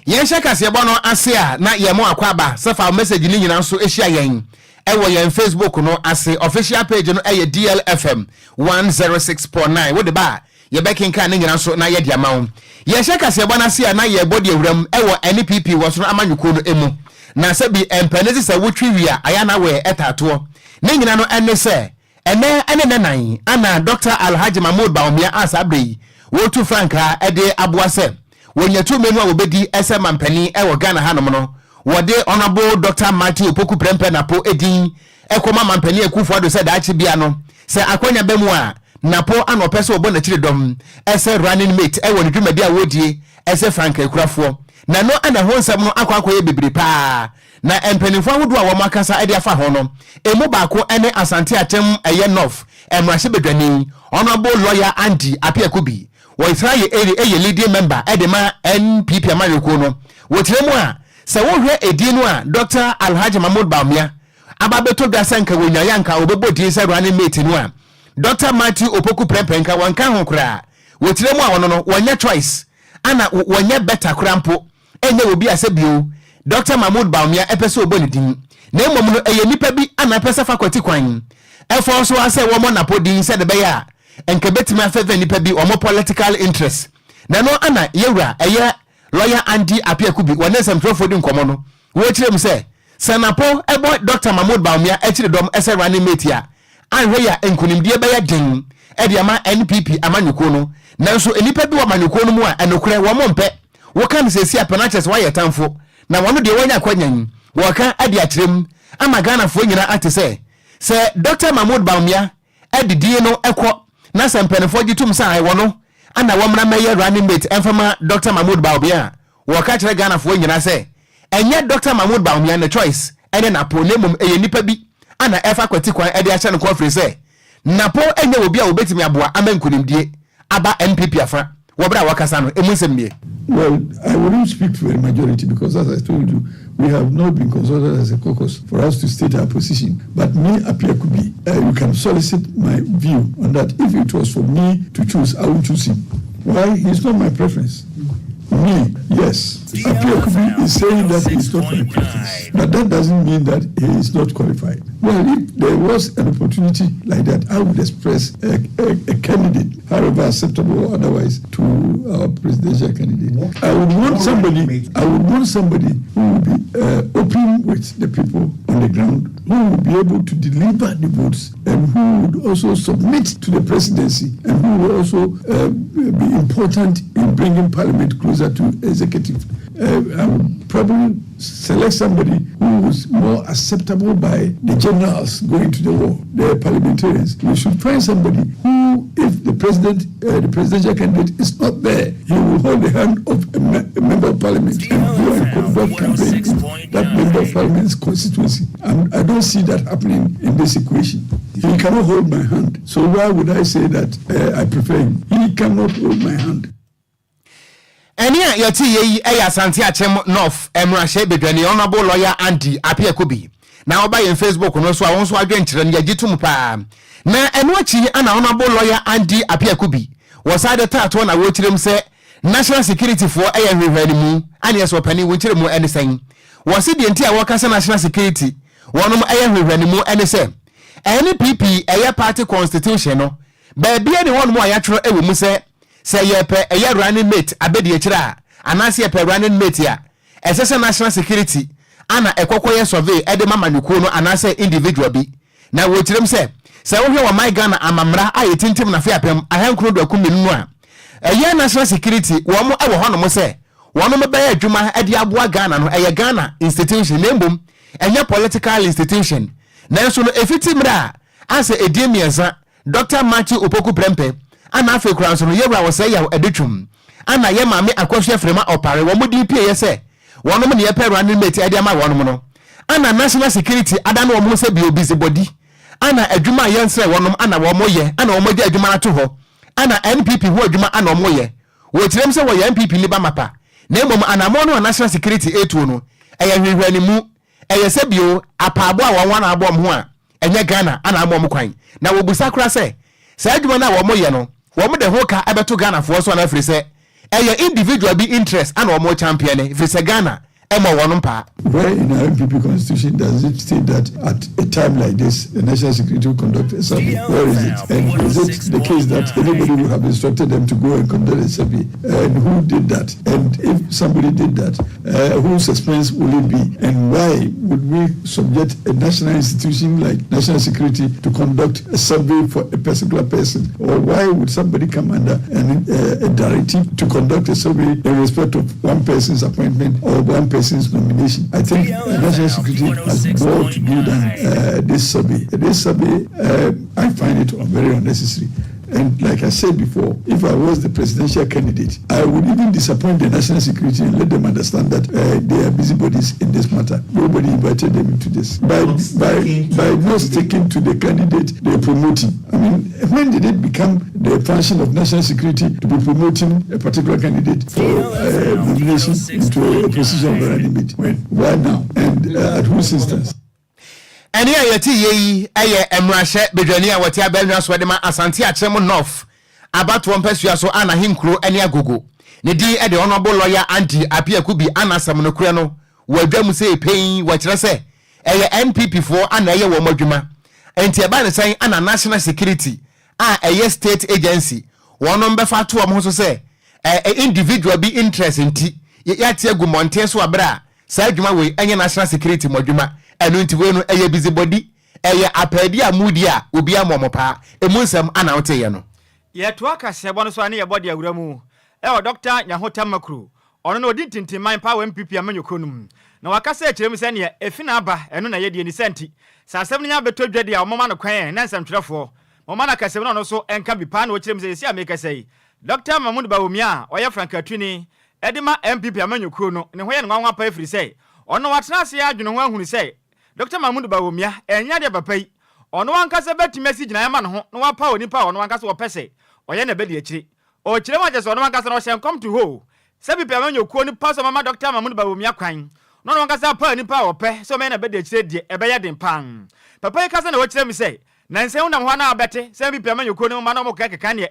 Yɛnhyɛ kaseɛbɔ no ase a na yɛn mo akɔ aba sɛ fa wo message no nyinaa nso hyia yɛn ɛwɔ yɛn Facebook no ase. Official page no ɛyɛ DLFM 106.9. Wode ba a, yɛbɛkenkan ne nyinaa nso na yɛde ama wo. Yɛhyɛ kaseɛbɔ no ase a na yɛbɔ de awuram ɛwɔ NPP wɔ soro amanyɔkuo no mu, na sɛbi mpɛne sɛ wotwi wie a ayɛ na wɔ ɛtaatoɔ ne nyina no ɛne sɛ ɛnɛ ɛne ne nan ana Dr Alhaji Mahmood Bawumia a saa berɛ yi wɔtu frankaa ɛde aboa sɛ wɔnya tumi no a wɔbɛdi ɛsɛ mampanin ɛwɔ Ghana hanom no, wɔde Honorable Dr Matthew Opoku Prempeh Napo edin ɛkɔma mampanin Akufo Addo sɛ daakye bia no sɛ akwanya bɛ mu a, Napo ana ɔpɛ sɛ ɔbɔ n'akyiri dɔm ɛsɛ running mate ɛwɔ ne dwumadi a wɔredie ɛsɛ frankaa kurafoɔ. Na no ana ho nsɛm no akɔ akɔyɛ bebree paa, na mpanimfoɔ ahodoɔ a wɔn akasa de afa ho no, emu baako ne Asante Akyem ɛyɛ North mmarahyɛbadwani, Honourable Lawyer Andy Appiah-Kubi. Wɔsra yɛ ɛyɛ leading member ɛde ma NPP amanyɔkuo no. Wɔkyerɛ mu a, sɛ wohwɛ edin no a Dr Alhaji Mahmood Bawumia aba bɛtɔ dwa sɛ nka wɔnyaeɛ anka wɔbɛbɔ din sɛ running mate no a, Dr Matthew Opoku Prempeh nka wɔnka ho koraa. Wɔkyerɛ mu a, wɔno no wɔnyɛ choice ana wɔnyɛ better koraa mpo, ɛnyɛ obi a sɛ bio Dr Mahmood Bawumia ɛpɛ sɛ ɔbɔ ne din, na mmom no ɛyɛ nipa bi ana ɛpɛ sɛ fa kwati kwan ɛfɔ so asɛ wɔmɔ Napo din sɛ de bɛyɛ a nka bɛtumi afɛfɛ nipa bi wɔn political interest. Na no ana yɛwura ɛyɛ Lawyer Andy Appiah-Kubi wɔne nsɛmtwerɛfoɔ di nkɔmmɔ no, wɔkyerɛ mu sɛ Napo ɛbɔ Dr Mahmood Bawumia akyiri dɔm ɛsɛ running mate a, anhwɛ yɛ a nkonimdie bɛyɛ den ɛde ama NPP amanyɔkuo no. Nanso nnipa bi wɔ amanyɔkuo no mu a ɛnokorɛ wɔn mpɛ wɔka no sɛsi apɛ no akyerɛ sɛ wɔayɛ tamfo, na wɔn deɛ wɔanya akɔnya yi wɔka ɛde akyerɛ mu ama Ghanafoɔ nyinaa ate sɛ Dr Mahmood Bawumia ɛde din no ɛkɔ na sɛ mpanimfoɔ gye tom sɛ ɛwɔ no ana wɔmmra mɛyɛ running mate ɛmfama Dr Mahmood Bawumia a, wɔka kyerɛ Ghanafoɔ nyinaa sɛ ɛnyɛ Dr Mahmood Bawumia ne choice ɛne Napo, na mmom ɛyɛ nipa bi ana ɛfa kwati kwan ɛde ahyɛ no kɔfiri sɛ Napo ɛnyɛ obi a wɔbɛtumi aboa ama nkonimdie aba NPP afa. Wɔberɛ a wɔkasa no, ɛmu nsɛm nie. Well, I wouldn't speak for the majority because, as I told you, we have not been consulted as a caucus for us to state our position. But me, Appiah-Kubi, you can solicit my view on that. If it was for me to choose, I would choose him. Why? He's not my preference. Me, yes. Appiah-Kubi is saying that he's not my preference. But that doesn't mean that he is not qualified. Well, if there was an opportunity like that, I would express a candidate, however acceptable or otherwise, to our presidential candidate. I would want somebody who will be open with the people on the ground, who will be able to deliver the votes, and who would also submit to the presidency, and who will also be important in bringing parliament closer to executive. I would probably select somebody who is more acceptable by the generals going to the war, the parliamentarians. We should find somebody who, if the president, the presidential candidate is not there, he will hold the hand of a member of parliament and go and conduct campaign in that member of parliament's constituency. And I don't see that happening in this equation. He cannot hold my hand. So why would I say that I prefer him? He cannot hold my hand. Ɛne a yɛte yɛ yi ɛyɛ Asante Akyem North mmarahyɛ badwani, Honorable Lawyer Andy Appiah-Kubi. Na ɔba yɛn Facebook no so a, wɔn nso adwenkyerɛ no yɛgye tom paa. Na ɛno akyi ana Honorable Lawyer Andy Appiah-Kubi wɔsan de taatoɔ na wɔrekyerɛ mu sɛ national security foɔ ɛyɛ nhwehwɛnimu ane ɛsɛ ɔpanin wɔn kyerɛ mu ɛne sɛn. Wɔsi deɛ nti a wɔka sɛ national security wɔnom ɛyɛ nhwehwɛnimu ɛne sɛ NPP ɛyɛ party constitution no, baabi ɛne hɔnom a yɛatwerɛ ɛwɔ mu sɛ yɛpɛ ɛyɛ running mate abɛdi akyire a, anaasɛ yɛpɛ running mate a, ɛsɛ sɛ national security ana ɛkɔkɔ yɛ survey ɛde ma manyɔkuo no anaasɛ individual bi. Na wɔkyerɛm sɛ wohwɛ wɔ man Ghana amammara a yɛtintim nafe 1922 no a, ɛyɛ national security wɔn ɛwɔ hɔnom sɛ wɔn bɛyɛ adwuma ɛde aboa Ghana no. Ɛyɛ Ghana institution, na mmom ɛnyɛ political institution. Nanso no efiti mmerɛ a asɛ edie mmiɛnsa Dr Matthew Opoku Prempeh ana afei kora nso no yɛwura wɔ sɛ yaw ɛde twom ana yɛ maame Akosua Frema Opare wɔn mo din pie yɛ sɛ wɔnom ne yɛpɛ running mate ɛde ama wɔnom no, ana national security ada no wɔn ho sɛ bio busybody ana adwuma a yɛnsrɛ wɔnom ana wɔn yɛ, ana wɔn agye adwuma ato hɔ, ana NPP ho adwuma ana wɔn yɛ. Wɔkyerɛm sɛ wɔyɛ NPP ni ba mapa, na mmom anammɔn no a national security etuo no ɛyɛ hwehwɛnimu, ɛyɛ sɛ bio apaabo a wɔn ana abɔ wɔn ho a ɛnyɛ Ghana ana ama wɔn kwan. Na wɔbusa kora sɛ saa adwuma no a wɔn yɛ no, wɔn de ho ka ɛbɛto Ghanafoɔ so ana afiri sɛ Ɛyɛ individual bi interest ana wɔn champion, ɛfiri sɛ Ghana ɛmɔ wɔn mpaa. Where in our NPP constitution does it state that at a time like this, the national security will conduct a survey? Where is it? And is it the case that anybody would have instructed them to go and conduct a survey? And who did that? And if somebody did that, whose expense will it be? And why would we subject a national institution like national security to conduct a survey for a particular person? Or why would somebody come under a directive to conduct a survey in respect of one person's appointment or one person's nomination? I think national security has more to do than this survey. This survey, I find it very unnecessary. And like I said before, if I was the presidential candidate, I would even disappoint the national security and let them understand that they are busybodies in this matter. Nobody invited them into this. By not sticking to the candidate they're promoting. I mean, when did it become the function of national security to be promoting a particular candidate for nomination into a position of running mate? When? Why now? And at whose instance? Ɛne a yɛte yie yi ɛyɛ mmarahyɛ badwani a wɔte abɛnwa so de ma Asante Akyerɛm North abatoɔ mpasua so ana ahenkuro ne Agogo. Ne din de Honourable Lawyer Andy Appiah-Kubi. Ana asɛm no korɛ no wɔadwa mu sɛ pɛn wɔkyerɛ sɛ ɛyɛ NPP foɔ ana ɛyɛ wɔn adwuma. Nti ɛba ne sɛn ana national security a ɛyɛ state agency wɔn bɛfa ato wɔn ho so sɛ ɛɛ individual bi interest nti yɛate agu mmɔnten so abere a saa adwuma wei ɛnyɛ national security mu adwuma? Ɛno nti wei no ɛyɛ busybody, ɛyɛ apɛɛdi a mudi a obi ama ɔmo paa. Emu nsɛm ana woteyɛ no. Yɛtoa kasɛbɔ no so a ne yɛbɔ de awura mu ɛwɔ Dr. Nyaho Tamakloe. Ɔno na ɔdi ntintimman paa wɔ NPP amanyɔkuo no mu, na wakasa akyerɛ mu sɛ neɛ ɛfi no aba ɛno na yɛdeɛ ni sɛ nti sɛ asɛm no nya bɛtɔ dwa deɛ a, ɔmoma no kwan ɛ na nsɛmtwerɛfoɔ mɔma no akasɛm no ɔno so ɛnka bi paa. Na wɔkyerɛ mu sɛ yɛsi a mekasa yi, Dr. Mahmud Bawumia a ɔyɛ frankatuni ɛde ma NPP amanyɔkuo no, ne ho yɛ no nwanwa pa, ɛfiri sɛ ɔno watena ase adwene ho ahunu sɛ Dr. Mahmud Bawumia ɛnyɛ deɛ papa yi ɔno ankasa bɛtumi asi gyinaeɛ ma ne ho na wapa onipa a ɔno ankasa wɔpɛ sɛ ɔyɛ na bɛdi akyire. Ɔkyerɛ mu akyɛ sɛ ɔno ankasa no ɔhyɛ nkɔm to hɔ sɛ NPP amanyɔkuo no pa sɛ ɔmama Dr. Mahmud Bawumia kwan na ɔno ankasa pa nipa a ɔpɛ sɛ ɔmɛyɛ na bɛdi akyire deɛ, ɛbɛyɛ den paa. Papa yi kasa na wɔkyerɛ mu sɛ na nsɛm wonam hɔ na abɛte sɛ NPP amanyɔkuo no ma na ɔmo kɛkeka neɛ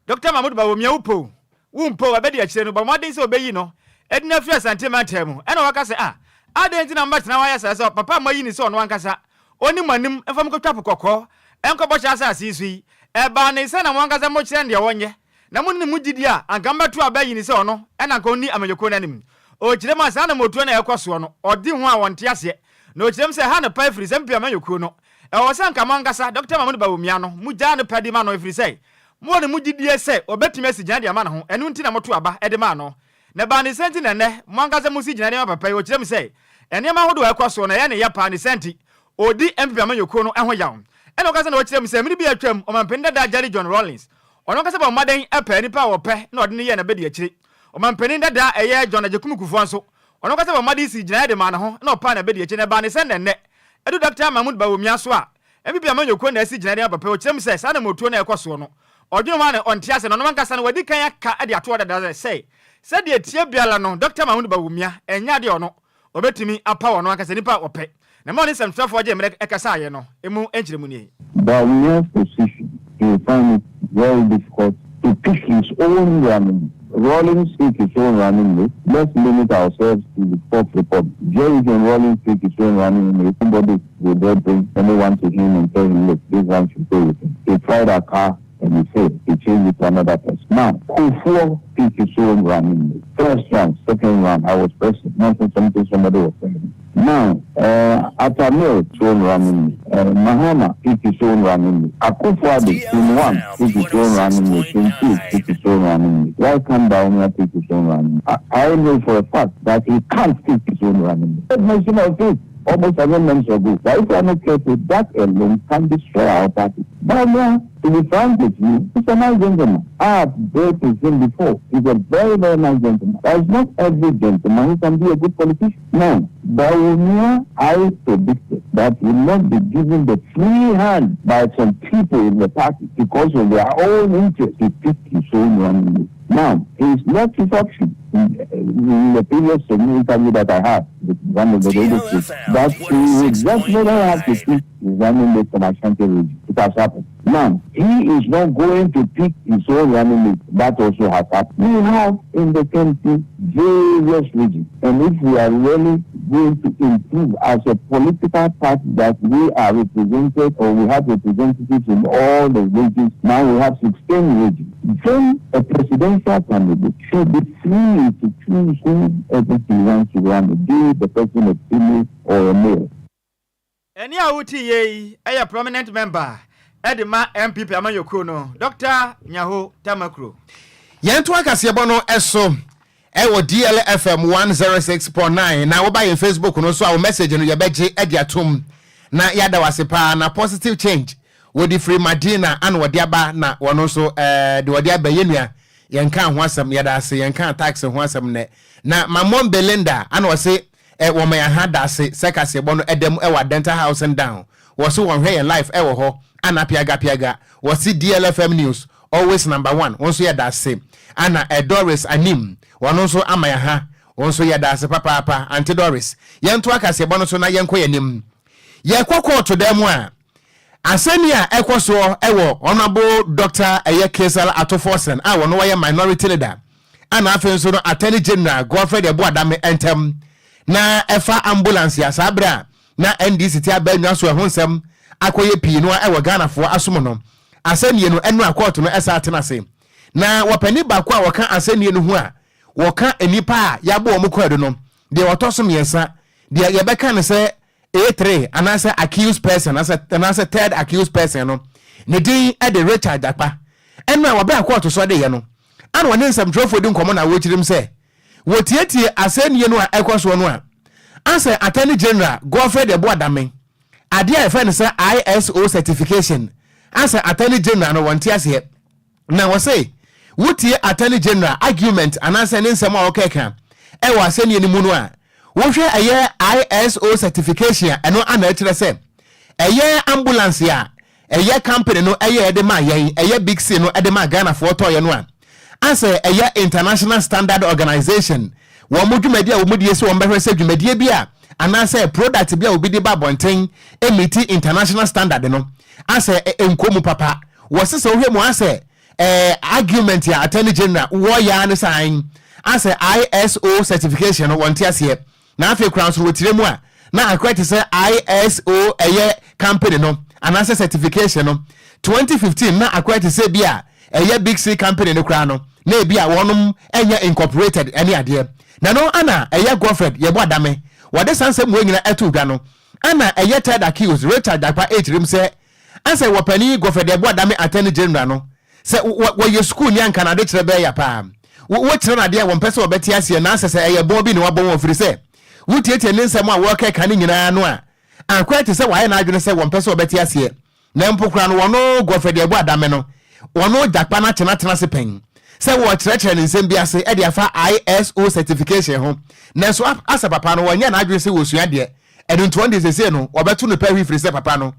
Dr. Mahmud Bawumia wopɔ wompo ɛbɛdi akyire no, bɔ mmɔden sɛ ɔbɛyi no ɛde no afiri Asante mantam mu. Ɛna wɔka sɛ a adɛn nti na mbɛtena hɔ ayɛ sɛ sɛ papa ma yi ni sɛ ɔno ankasa ɔni mo anim mfa mkɔtwa po kɔkɔɔ ɛnkɔbɔhyɛ asase yi so yi, ɛbaa ne sɛ na mo ankasa mokyerɛ deɛ wɔnyɛ na mo ne mu gyidi a anka mbɛto aba yi ni sɛ ɔno ɛna anka ɔnni amanyɔkuo no anim. Ɔkyerɛ mu a saa na motuo no a ɛkɔ soɔ no ɔdi ho a wɔnte aseɛ, na ɔkyerɛ mu sɛ ha ne pa ɛfiri sɛ NPP amanyɔkuo no ɛwɔ sɛ anka mo ankasa Dr. Mahmud Bawumia no mogyaa no pɛ de ma no, ɛfiri sɛ mowɔ ne mu gyidie sɛ ɔbɛtumi asi gyina de ama ne ho. Ɛno nti na moto aba ɛde maa no, na baa ne sɛ nti na nnɛ mo ankasa mo si gyina de ma papa yi. Ɔkyerɛ mu sɛ nneɛma ahodoɔ a ɛkɔ soɔ no ɛyɛ ne yɛ paa ne sɛ nti ɔdi NPP amanyɔkuo no ho yaw. Ɛna ɔkasa na ɔkyerɛ mu sɛ mmere bi atwam, ɔmampanin dada Jerry John Rawlings, ɔno ankasa bɔ mmɔden ɛpɛ nipa a wɔpɛ na ɔde no yɛ n'abɛdi akyire. Ɔmampanin dada ɛyɛ John Agyekum Kufuor nso, ɔno ankasa bɔ mmɔden si gyinaeɛ de maa ne ho na ɔpaa n'abɛdi akyire. Na ɛbaa ne sɛ nnɛnnɛ ɛdu Dr. Mahmud Bawumia so a NPP amanyɔkuo na asi gyinaeɛ de ma papa. Ɔkyerɛ mu sɛ saa na motuo no ɛkɔ soɔ no, ɔdwene ho a na ɔnte ase, na ɔno ankasa no wadi kan aka de ato hɔ dada sɛ sɛdeɛ tie biara no, Dr. Mahmud Bawumia ɛnyɛ adeɛ ɔno ɔbɛtumi apa ɔno ankasa nipa a ɔpɛ. Na ma ɔne nsɛmtwerɛfoɔ gye mmerɛ ɛkasaeɛ no emu nkyerɛmu nie. Bawumia's position, he will find it very difficult to pick his own running. Rawlings pick his own running mate. Let's limit ourselves to the Fourth Republic. Jerry John Rawlings pick his own running mate. Nobody will dare bring anyone to him and tell him, "Look, this one should go with him." He tried a car and he failed. He changed it to another person. Now, Kufuor picked his own running mate. First round, second round, I was present. Not something somebody was telling me. Now, Atta Mills, his own running mate. Mahama picked his own running mate. Akufo-Addo, in one, picked his own running mate. In two, picked his own running mate. Why can't Bawumia pick his own running mate? I know for a fact that he can't pick his own running mate. Mention of it almost 7 months ago. But if we are not careful, that alone can destroy our party. Bawumia, to be frank with you, he's a nice gentleman. I have dealt with him before. He's a very, very nice gentleman. But it's not every gentleman who can be a good politician. Now, Bawumia, I predicted that will not be given the free hand by some people in the party because of their own interest to pick his own running mate. Now, he's left his option in the previous interview that I had with one of the radio stations that he would definitely have to pick his running mate from Ashanti region. It has happened. Now, he is not going to pick his own running mate. That also has happened. We have in the country various regions. And if we are really going to improve as a political party that we are represented or we have representatives in all the regions, now we have 16 regions. Then a presidential candidate should be free to choose whoever he wants to run, be the person a female or a male. Ɛne a wotie yei ɛyɛ prominent member ɛde ma NPP amanyɔkuo no, Dr Nyaho Tamakloe. Yɛnto akaseɛbɔ no ɛso ɛwɔ DLFM 106.9 na woba yɛn Facebook no so a, wo message no yɛbɛgye de atom na yɛada wase paa. Na Positive Change wɔde firi Madina ana wɔde aba na wɔno nso de wɔde aba. Yɛ nua, yɛnka ho asɛm, yɛda ase. Yɛnka tax ho asɛm nnɛ. Na Mamon Belinda ana wɔse wɔma yɛn ha da ase sɛ kaseɛbɔ no ɛdam ɛwɔ Adenta House and Down. Wɔse wɔnhwɛ yɛn live ɛwɔ hɔ ana piaga piaga. Wɔse DLFM news always number one. Wɔn nso yɛda ase. Ana Doris Anim, wɔn nso ama yɛn ha, wɔn nso yɛda ase papaapa. Auntie Doris, yɛnto akaseɛbɔ no so na yɛnkɔ yɛn anim. Yɛkɔ kɔɔto dan mu a, asɛnni a ɛkɔ soɔ ɛwɔ Honourable Doctor ɛyɛ Cassiel Ato Forson a wɔn wɔyɛ minority leader ana afei nso no Attorney General Godfred Yeboah Dame ntɛm na ɛfa ambulance a saa abere a na NDC ti aba nnwa so, ɛho nsɛm akɔyɛ pii no ɛwɔ Ghanafoɔ asom no. Asɛnnie no ɛno a kɔɔto no ɛsa atena ase na wɔpɛni baako a wɔka asɛnnie no ho a wɔka nnipa a yɛabɔ wɔn kɔɔdo no, deɛ wɔtɔ so mmiɛnsa, deɛ yɛbɛka no sɛ A3 anaasɛ accused person anaasɛ third accused person no, ne din de Richard Jakpa. Ɛno a wɔbɛn akɔɔto so de yɛ no ana wɔne nsɛmtwerɛfoɔ di nkɔmmɔ na wɔkyerɛm sɛ wɔtietie asɛnnie no a ɛkɔ soɔ no a, asɛ Attorney General Godfred Yeboah Dame adeɛ a yɛfrɛ no sɛ ISO certification, asɛ Attorney General no wɔnte aseɛ. Na wɔse wotie Attorney General argument anaasɛ ne nsɛm a wɔkɛka ɛwɔ asɛnnie no mu no a, wohwɛ ɛyɛ ISO certification a, ɛno ana ɛkyerɛ sɛ ɛyɛ ambulance a ɛyɛ company no ɛyɛ ɛde ma yɛn, ɛyɛ Big C no ɛde ma Ghanafoɔ tɔɔyɛ no a, asɛ ɛyɛ International Standard Organization wɔn mo dwumadie a wɔn die sɛ wɔn bɛhwɛ sɛ dwumadie bi a anaasɛ product bi a obi de ba abɔnten emeet international standard no, asɛ nko mu papa. Wɔsi sɛ wohwɛ mu asɛ argument a Attorney General wɔyɛ ne san asɛ ISO certification no wɔn ti aseɛ. Na afei kura nso wɔtire mu a na akɔyɛ te sɛ ISO ɛyɛ company no anaasɛ certification no 2015 na akɔyɛ te sɛ bi a ɛyɛ Big C company no koraa no na ebi a wɔnom ɛnyɛ incorporated ɛne adeɛ. Na no ana ɛyɛ Godfred Yeboah Dame wɔde saa nsɛm wɔn nyinaa ɛto dwa no ana ɛyɛ third accused Richard Jakpa ɛkyerɛm sɛ asɛ wɔpanin Godfred Yeboah Dame, Attorney General no, sɛ wɔyɛ sukuu ni anka na ade kyerɛ bɛyɛ ya paa. Wɔkyerɛ no adeɛ a wɔmpɛ sɛ wɔbɛte aseɛ na asɛ sɛ ɛyɛ bɔn bi na wabɔ wɔn firi sɛ wotietie ne nsɛm a wɔrekɛka ne nyinaa no a, akɔyɛ te sɛ wɔayɛ n'adwene sɛ wɔmpɛ sɛ wɔbɛte aseɛ. Na mpo koraa no, wɔno Godfred Yeboah Dame no, wɔno Jakpa no atenatena ase pɛn sɛ wɔkyerɛkyerɛ ne nsɛm bi ase ɛde afa ISO certification ho, nanso asɛ papa no wɔnyɛ n'adwene sɛ wɔsua deɛ ɛno. Nti wɔn de sese no wɔbɛto no pɛ hwi firi sɛ papa no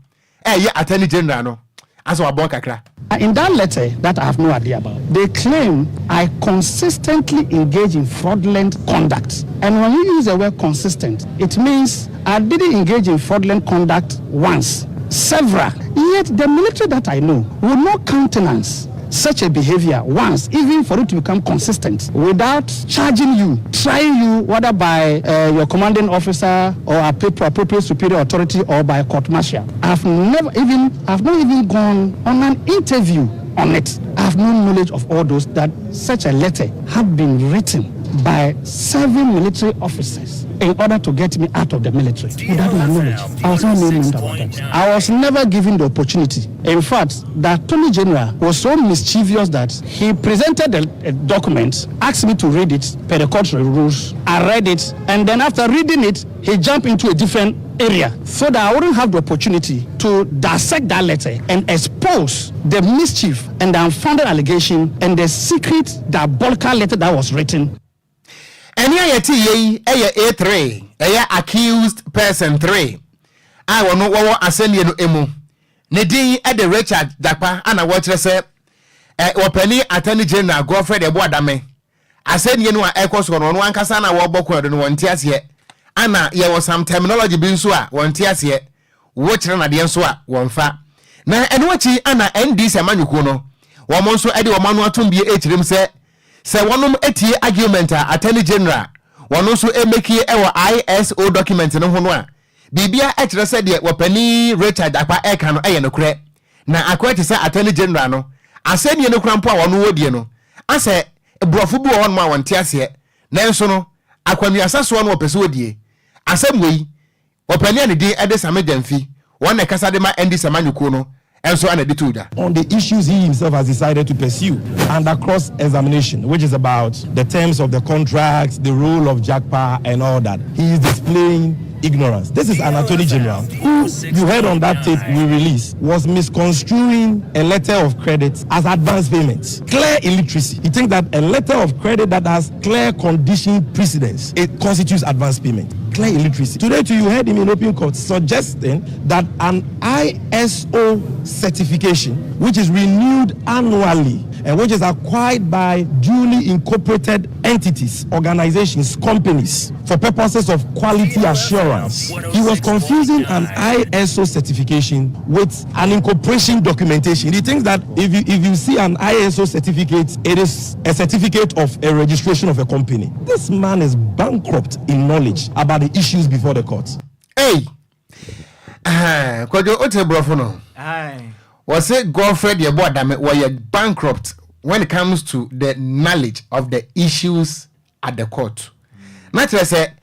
ɛyɛ Attorney General no asɛ wabɔn kakra. In that letter that I have no idea about, they claim I consistently engage in fraudulent conduct. And when you use the word "consistent", it means I didn't engage in fraudulent conduct once, several. Yet the military that I know will not countenance such a behavior once, even for it to become consistent, without charging you, trying you, whether by your commanding officer or appropriate superior authority or by court martial. I've not even gone on an interview on it. I have no knowledge of all those, that such a letter had been written by seven military officers in order to get me out of the military without my knowledge. I was not known about that. I was never given the opportunity. In fact, the Attorney General was so mischievous that he presented a document, asked me to read it per the court rules. I read it, and then after reading it, he jumped into a different area so that I wouldn't have the opportunity to dissect that letter and expose the mischief and the unfounded allegation and the secret diabolical letter that was written. Ɛne a yɛte yɛ yi ɛyɛ A3, ɛyɛ accused person 3 a wɔno wɔwɔ asɛnniɛ no mu. Ne din ɛde Richard Jakpa. Ana wɔkyerɛ sɛ wɔpani Attorney General Godfred Yeboah Dame asɛnniɛ no a ɛkɔ soɔ no, ɔno ankasa na wɔbɔ kɔn do no wɔnte aseɛ. Ana yɛwɔ some terminology bi nso a wɔnte aseɛ, wɔkyerɛ nadeɛ nso a wɔmfa. Na ɛno akyi ana NDC amanyɔkuo no wɔn nso de wɔn ano atom bie ɛkyerɛm sɛ sɛ wɔnom atie argument a Attorney General wɔn nso ɛmɛkie ɛwɔ ISO document no ho no a, biribia ɛkyerɛ sɛ deɛ wɔpanin Richard Jakpa ɛka no ɛyɛ nokorɛ. Na akɔyɛ te sɛ Attorney General no asɛnnie no kora mpo a wɔn wɔ die no, asɛ borɔfo bi wɔ hɔnom a wɔnte aseɛ, nanso no akwanuasa soɔ no wɔpɛ sɛ wɔdie asɛm wei. Ɔpanin a ne din de Sammy Gyamfi, wɔn na ɛkasa de ma NDC amanyɔkuo no nso na ɛde too dwa. On the issues he himself has decided to pursue under cross-examination, which is about the terms of the contract, the role of Jakpa and all that, he is displaying ignorance. This is an Attorney General who you heard on that tape we released was misconstruing a letter of credit as advance payments. Clear illiteracy. He thinks that a letter of credit that has clear condition precedents, it constitutes advance payment. Clear illiteracy. Today, too, you heard him in open court suggesting that an ISO certification, which is renewed annually and which is acquired by duly incorporated entities, organizations, companies for purposes of quality assurance. He was confusing an ISO certification with an incorporation documentation. He thinks that if you see an ISO certificate, it is a certificate of a registration of a company. This man is bankrupt in knowledge about the issues before the court. Hey, Kwadwo, wote borɔfo no, wɔse Godfred Yeboah Dame wɔyɛ bankrupt when it comes to the knowledge of the issues at the court. Na kyerɛ sɛ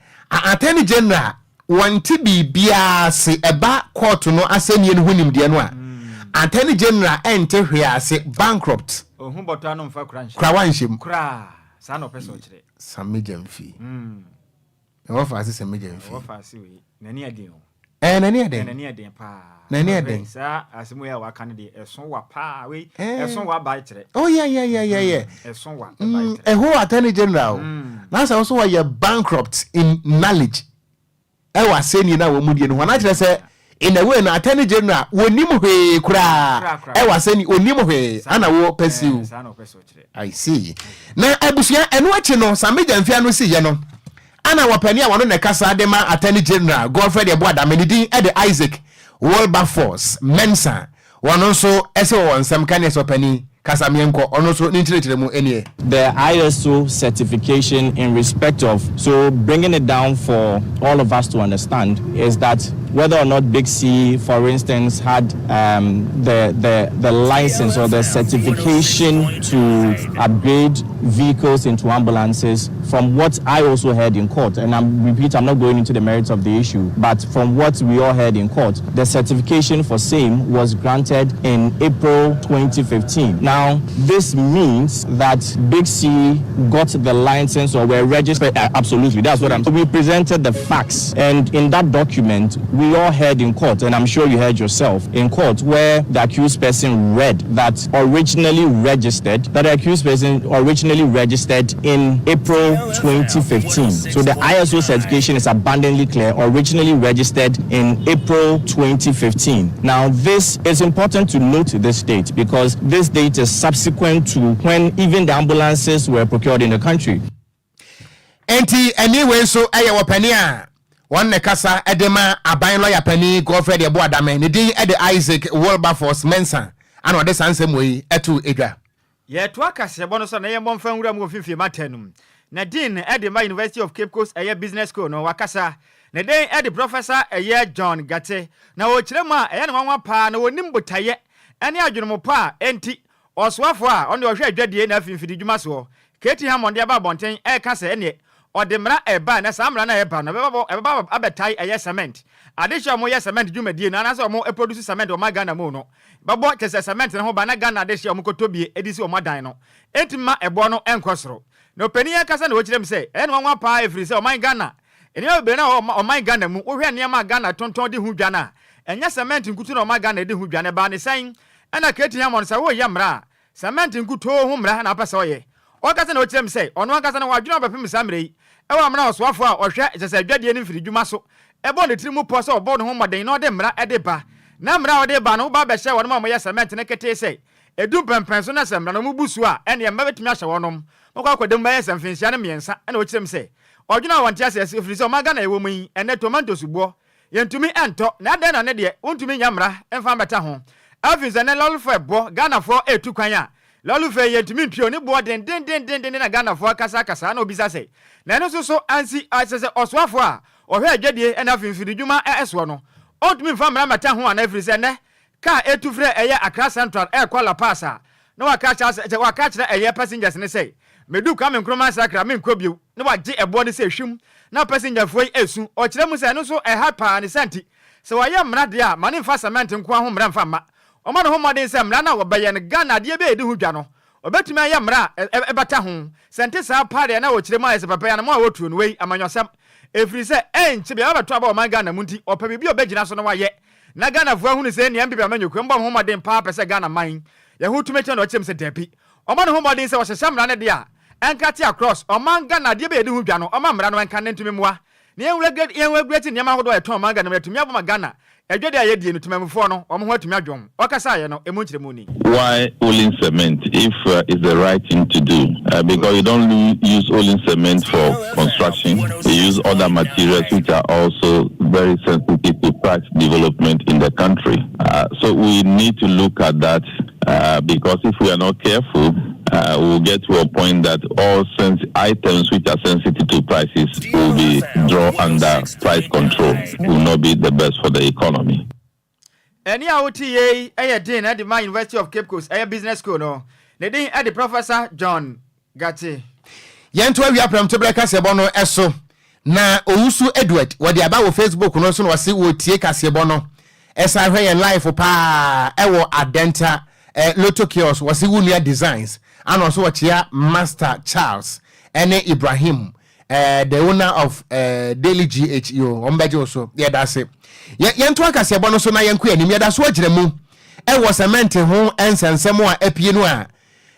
Attorney General wɔnte biribiara se ɛba court no asɛnniɛ no ho nimdeɛ no a, Attorney General ɛnte hwee ase, bankrupt. Ohun bɔtɔ ano nfa kura nhyɛ. Kora wanhyɛ mu. Koraa saa na ɔpɛ sɛ ɔkyerɛ. Sammy Gyamfi, ɛwɔ fa ase Sammy Gyamfi. Ɛwɔ fa ase wei n'ani ɛden o. Ɛɛ, n'ani ɛden. N'ani ɛden paa. N'ani ɛden. Saa asɛm yi a waka no deɛ, ɛso wa paa wei. Ɛso wa ba kyerɛ. Oh yeah. Ɛso wa ba kyerɛ. Ɛho Attorney General na sɛ wɔso wɔyɛ bankrupt in knowledge ɛwɔ asɛnni no a wɔn mu die no ho, anakyerɛ sɛ in a way no Attorney General wɔnim hwee koraa ɛwɔ asɛnni, wɔnim hwee ana wɔ pursue. Saa na ɔpɛ sɛ ɔkyerɛ. I see. Na abusua, ɛno akyi no, Sammy Gyamfi ano si yɛ no ana wɔpani a wɔno na ɛkasa de ma Attorney General Godfred Yeboah Dame, ne din ɛde Isaac Wilberforce Mensah, wɔno nso ɛsɛ wɔ wɔn nsɛm ka ne ɛsɛ ɔpani kasa mmiɛnkɔ, ɔno nso ne nkyerɛkyerɛ mu nie. The ISO certification in respect of, so bringing it down for all of us to understand, is that whether or not Big C, for instance, had the license or the certification to upgrade vehicles into ambulances, from what I also heard in court, and I'm repeat, I'm not going into the merits of the issue, but from what we all heard in court, the certification for same was granted in April 2015. Now, this means that Big C got the license or were registered. Absolutely, that's what I'm. We presented the facts, and in that document, we all heard in court, and I'm sure you heard yourself in court, where the accused person read that originally registered, that the accused person originally registered in April 2015. So the ISO certification is abundantly clear, originally registered in April 2015. Now, this is important to note this date because this date is subsequent to when even the ambulances were procured in the country. Enti ɛne wei nso ɛyɛ wɔpani a wɔn ne kasa ɛde ma aban lɔya pani Godfred Yeboah Dame, ne din ɛde Isaac Wilberforce Mensah, ana ɔde saa nsɛm wei ɛto edwa. Yɛtoa kaseɛbɔ no so na yɛmmɔ mfa nwura mu wɔ mfimfini mata no mu na dean ɛde ma University of Cape Coast ɛyɛ business school no wakasa ne den ɛde Professor ɛyɛ John Gate, na ɔkyerɛ mu a ɛyɛ ne nwanwa paa na wɔnim botaeɛ ɛne adwenempo a enti ɔsoafoɔ a ɔne ɔhwɛ adwadie na afimfini dwuma soɔ KT Hammond de aba abɔnten ɛreka sɛ ɛneɛ ɔde mmara ɛba na saa mmara no a ɛba no ɛbɛba abɛtae ɛyɛ cement adehyɛ a wɔyɛ cement dwumadie no anaasɛ wɔn produce cement wɔn Ghana mu no bɛbɔ kyɛ sɛ cement no ho ba na Ghana adehyɛ a wɔn kɔtɔ bie edi si wɔn adan no enti ma ɛboɔ no ɛnkɔ soro. Na ɔpanin ankasa na wɔkyerɛ mu sɛ ɛyɛ ne nwanwa paa ɛfiri sɛ ɔman Ghana nneɛma bebree na ɔman Ghana mu, wohwɛ nneɛma a Ghana tontɔn de ho dwa no a, ɛnyɛ cement nkutu na ɔman Ghana de ho dwa no. Ɛbaa ne sɛn ɛna KT Hammond sɛ woyɛ mmara a cement nkutoo ho mmara na apɛ sɛ ɔyɛ? Ɔkasa na ɔkyerɛ mu sɛ ɔno ankasa no wadwene ɔbɛpem saa mmerɛ yi ɛwɔ amena ɔsoafoɔ a ɔhwɛ kyɛ sɛ adwadie no mfiri dwuma so ɛbɔ ne tiri mu pɔ sɛ ɔbɔ ne ho mmɔden na ɔde mmara ɛde ba, na mmara a ɔde ba no woba bɛhyɛ wɔnom a wɔyɛ cement no ketee sɛ ɛdu mpɛmpɛn so na sɛ mmara no mu bu so a, ɛneɛ mma bɛtumi ahyɛ wɔnom mɔkɔ akɔda mu bɛyɛ sɛ mfinhyia no 3. Ɛna ɔkyerɛ mu sɛ ɔdwene a wɔnte aseɛ ɛfiri sɛ ɔman Ghana ɛwɔ mu yi, ɛnɛ tomatoes boɔ yɛntumi ɛntɔ na adɛn na ne deɛ wontumi nya mmara mfa mbɛta ho. Afei nso ɛnnɛ lɔre fare bɔ, Ghanafoɔ retu kwan a, lɔre fare yi yɛntumi ntua o, ne boɔ dendendendenden na Ghanafoɔ akasakasa na wɔbisa sɛ, na ɛno nso so ansi a kyerɛ sɛ ɔsoafoɔ a ɔhwɛ adwadie na afei mfiridwuma soɔ no, ɔntumi mfa mmara mmata ho anaa ɛfiri sɛ ɛnnɛ kaa ɛtu frɛ ɛyɛ Accra Central ɛrekɔ La Paz a, na waka akyerɛ sɛ waka akyerɛ ɛyɛ passengers no sɛ, medu Kwame Nkrumah Nsakra menkɔ bio, na wagye ɛboɔ no sɛ hwim na passengerfoɔ yi resu. Ɔkyerɛ mu sɛ ɛno nso ɛha paa ne saa nti sɛ wɔayɛ mmara deɛ a ma no mfa cement nko ara ho mmara mfa mma. Ɔma ne ho mmɔden sɛ mmara no a wɔbɛyɛ no Ghana adeɛ bi a yɛdi ho dwa no ɔbɛtumi ayɛ mmara a ɛbata ho. Sɛ ɛnte saa paa deɛ na ɔkyerɛ mu ayɛ sɛ papa yi anamɔn a ɔretuo no wei amanyɔsɛm ɛfiri sɛ ɛnkyɛ biara wɔbɛto aba wɔ ɔman Ghana mu nti ɔpɛ biribi a ɔbɛgyina so na wayɛ na Ghanafoɔ ahunu sɛ nea NPP amanyɔkuo mbɔ ho mmɔden paa pɛ sɛ Ghana man yɛ ho tumi kyɛn na ɔkyerɛ mu sɛ dabi ɔma ne ho mmɔden sɛ ɔhyehyɛ mmara no deɛ a ɛnka te across ɔman Ghana adeɛ bi a yɛdi ho dwa no ɔma mmara no ɛnka ne ntumi mmoa na yɛn regulate nneɛma ahodoɔ a yɛtɔn ɔman Ghana mu atumi aboa ma Ghana adwadi a yɛdie no temanmufoɔ no wɔn ho atumi adwo wɔn. Ɔkasaeɛ no emu nkyerɛmu ni. Why Olin cement if it's the right thing to do because you don't use Olin cement for construction you use other materials which are also very sensitive to price development in the country so we need to look at that because if we are not careful we will get to a point that all items which are sensitive to prices will be drawn under price control will not be the best for the economy. Ɛnne a wote yei yɛ Dean de ma University of Cape Coast ɛyɛ Business School no. Ne din de Professor John Gati. Yɛnto awia prɛmtoberɛ kaseɛbɔ no so na Owusu Edward wɔde aba wɔ Facebook no so na ɔse wɔtie kaseɛbɔ no ɛsan hwɛ yɛn live paa ɛwɔ Adenta eh, Lotto Kiosk wɔse wo nua Designs ana ɔso wɔkyea Master Charles ɛne Ibrahim eh, the owner of eh, Daily GH yo wɔn bɛgye wo so yɛda ase yɛnto akaseɛbɔ no so na yɛnkɔ anim yɛda so agyina mu ɛwɔ cement ho nsɛnsɛm a apue no a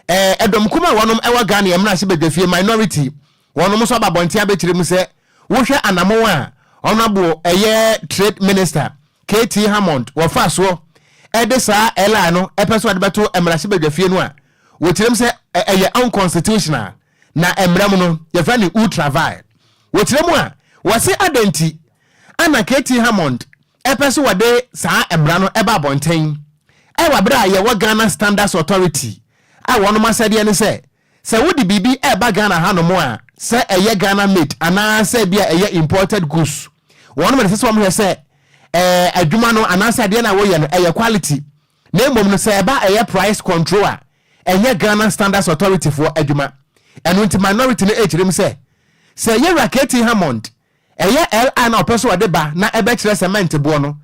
eh, ɛdɔm kum a wɔnom ɛwɔ Ghana yɛn mmarahyɛ badwafie minority wɔnom nso aba abɔnten abɛkyerɛ mu sɛ wohwɛ anamon a honorable ɛyɛ trade minister KT Hammond wɔfa soɔ ɛde saa LI no ɛpɛ so ɔde bɛto mmarahyɛ badwafie no a wɔkyerɛ mu sɛ ɛyɛ unconstitutional na mmara mu no yɛfrɛ no ultra vire. Wɔkyerɛ mu a, wɔse adɛn nti ana KT Hammond ɛpɛ sɛ wɔde saa mmara no ɛba abɔnten ɛwɔ berɛ a yɛwɔ Ghana Standards Authority a wɔnom asɛdeɛ ne sɛ sɛ wode biribi ɛba Ghana hanom a sɛ ɛyɛ Ghana made anaa sɛ bi a ɛyɛ imported goods wɔnom na ɛsɛ sɛ wɔhwɛ sɛ ɛɛ adwuma no anaasɛ adeɛ no a wɔyɛ no ɛyɛ quality na mmom no sɛ ɛba ɛyɛ price control a ɛnyɛ Ghana Standards Authority foɔ adwuma. Ɛno nti minority no ɛrekyerɛ mu sɛ, sɛ Yɛwura KT Hammond ɛyɛ LI no a ɔpɛ sɛ ɔde ba na ɛbɛkyerɛ cement boɔ no,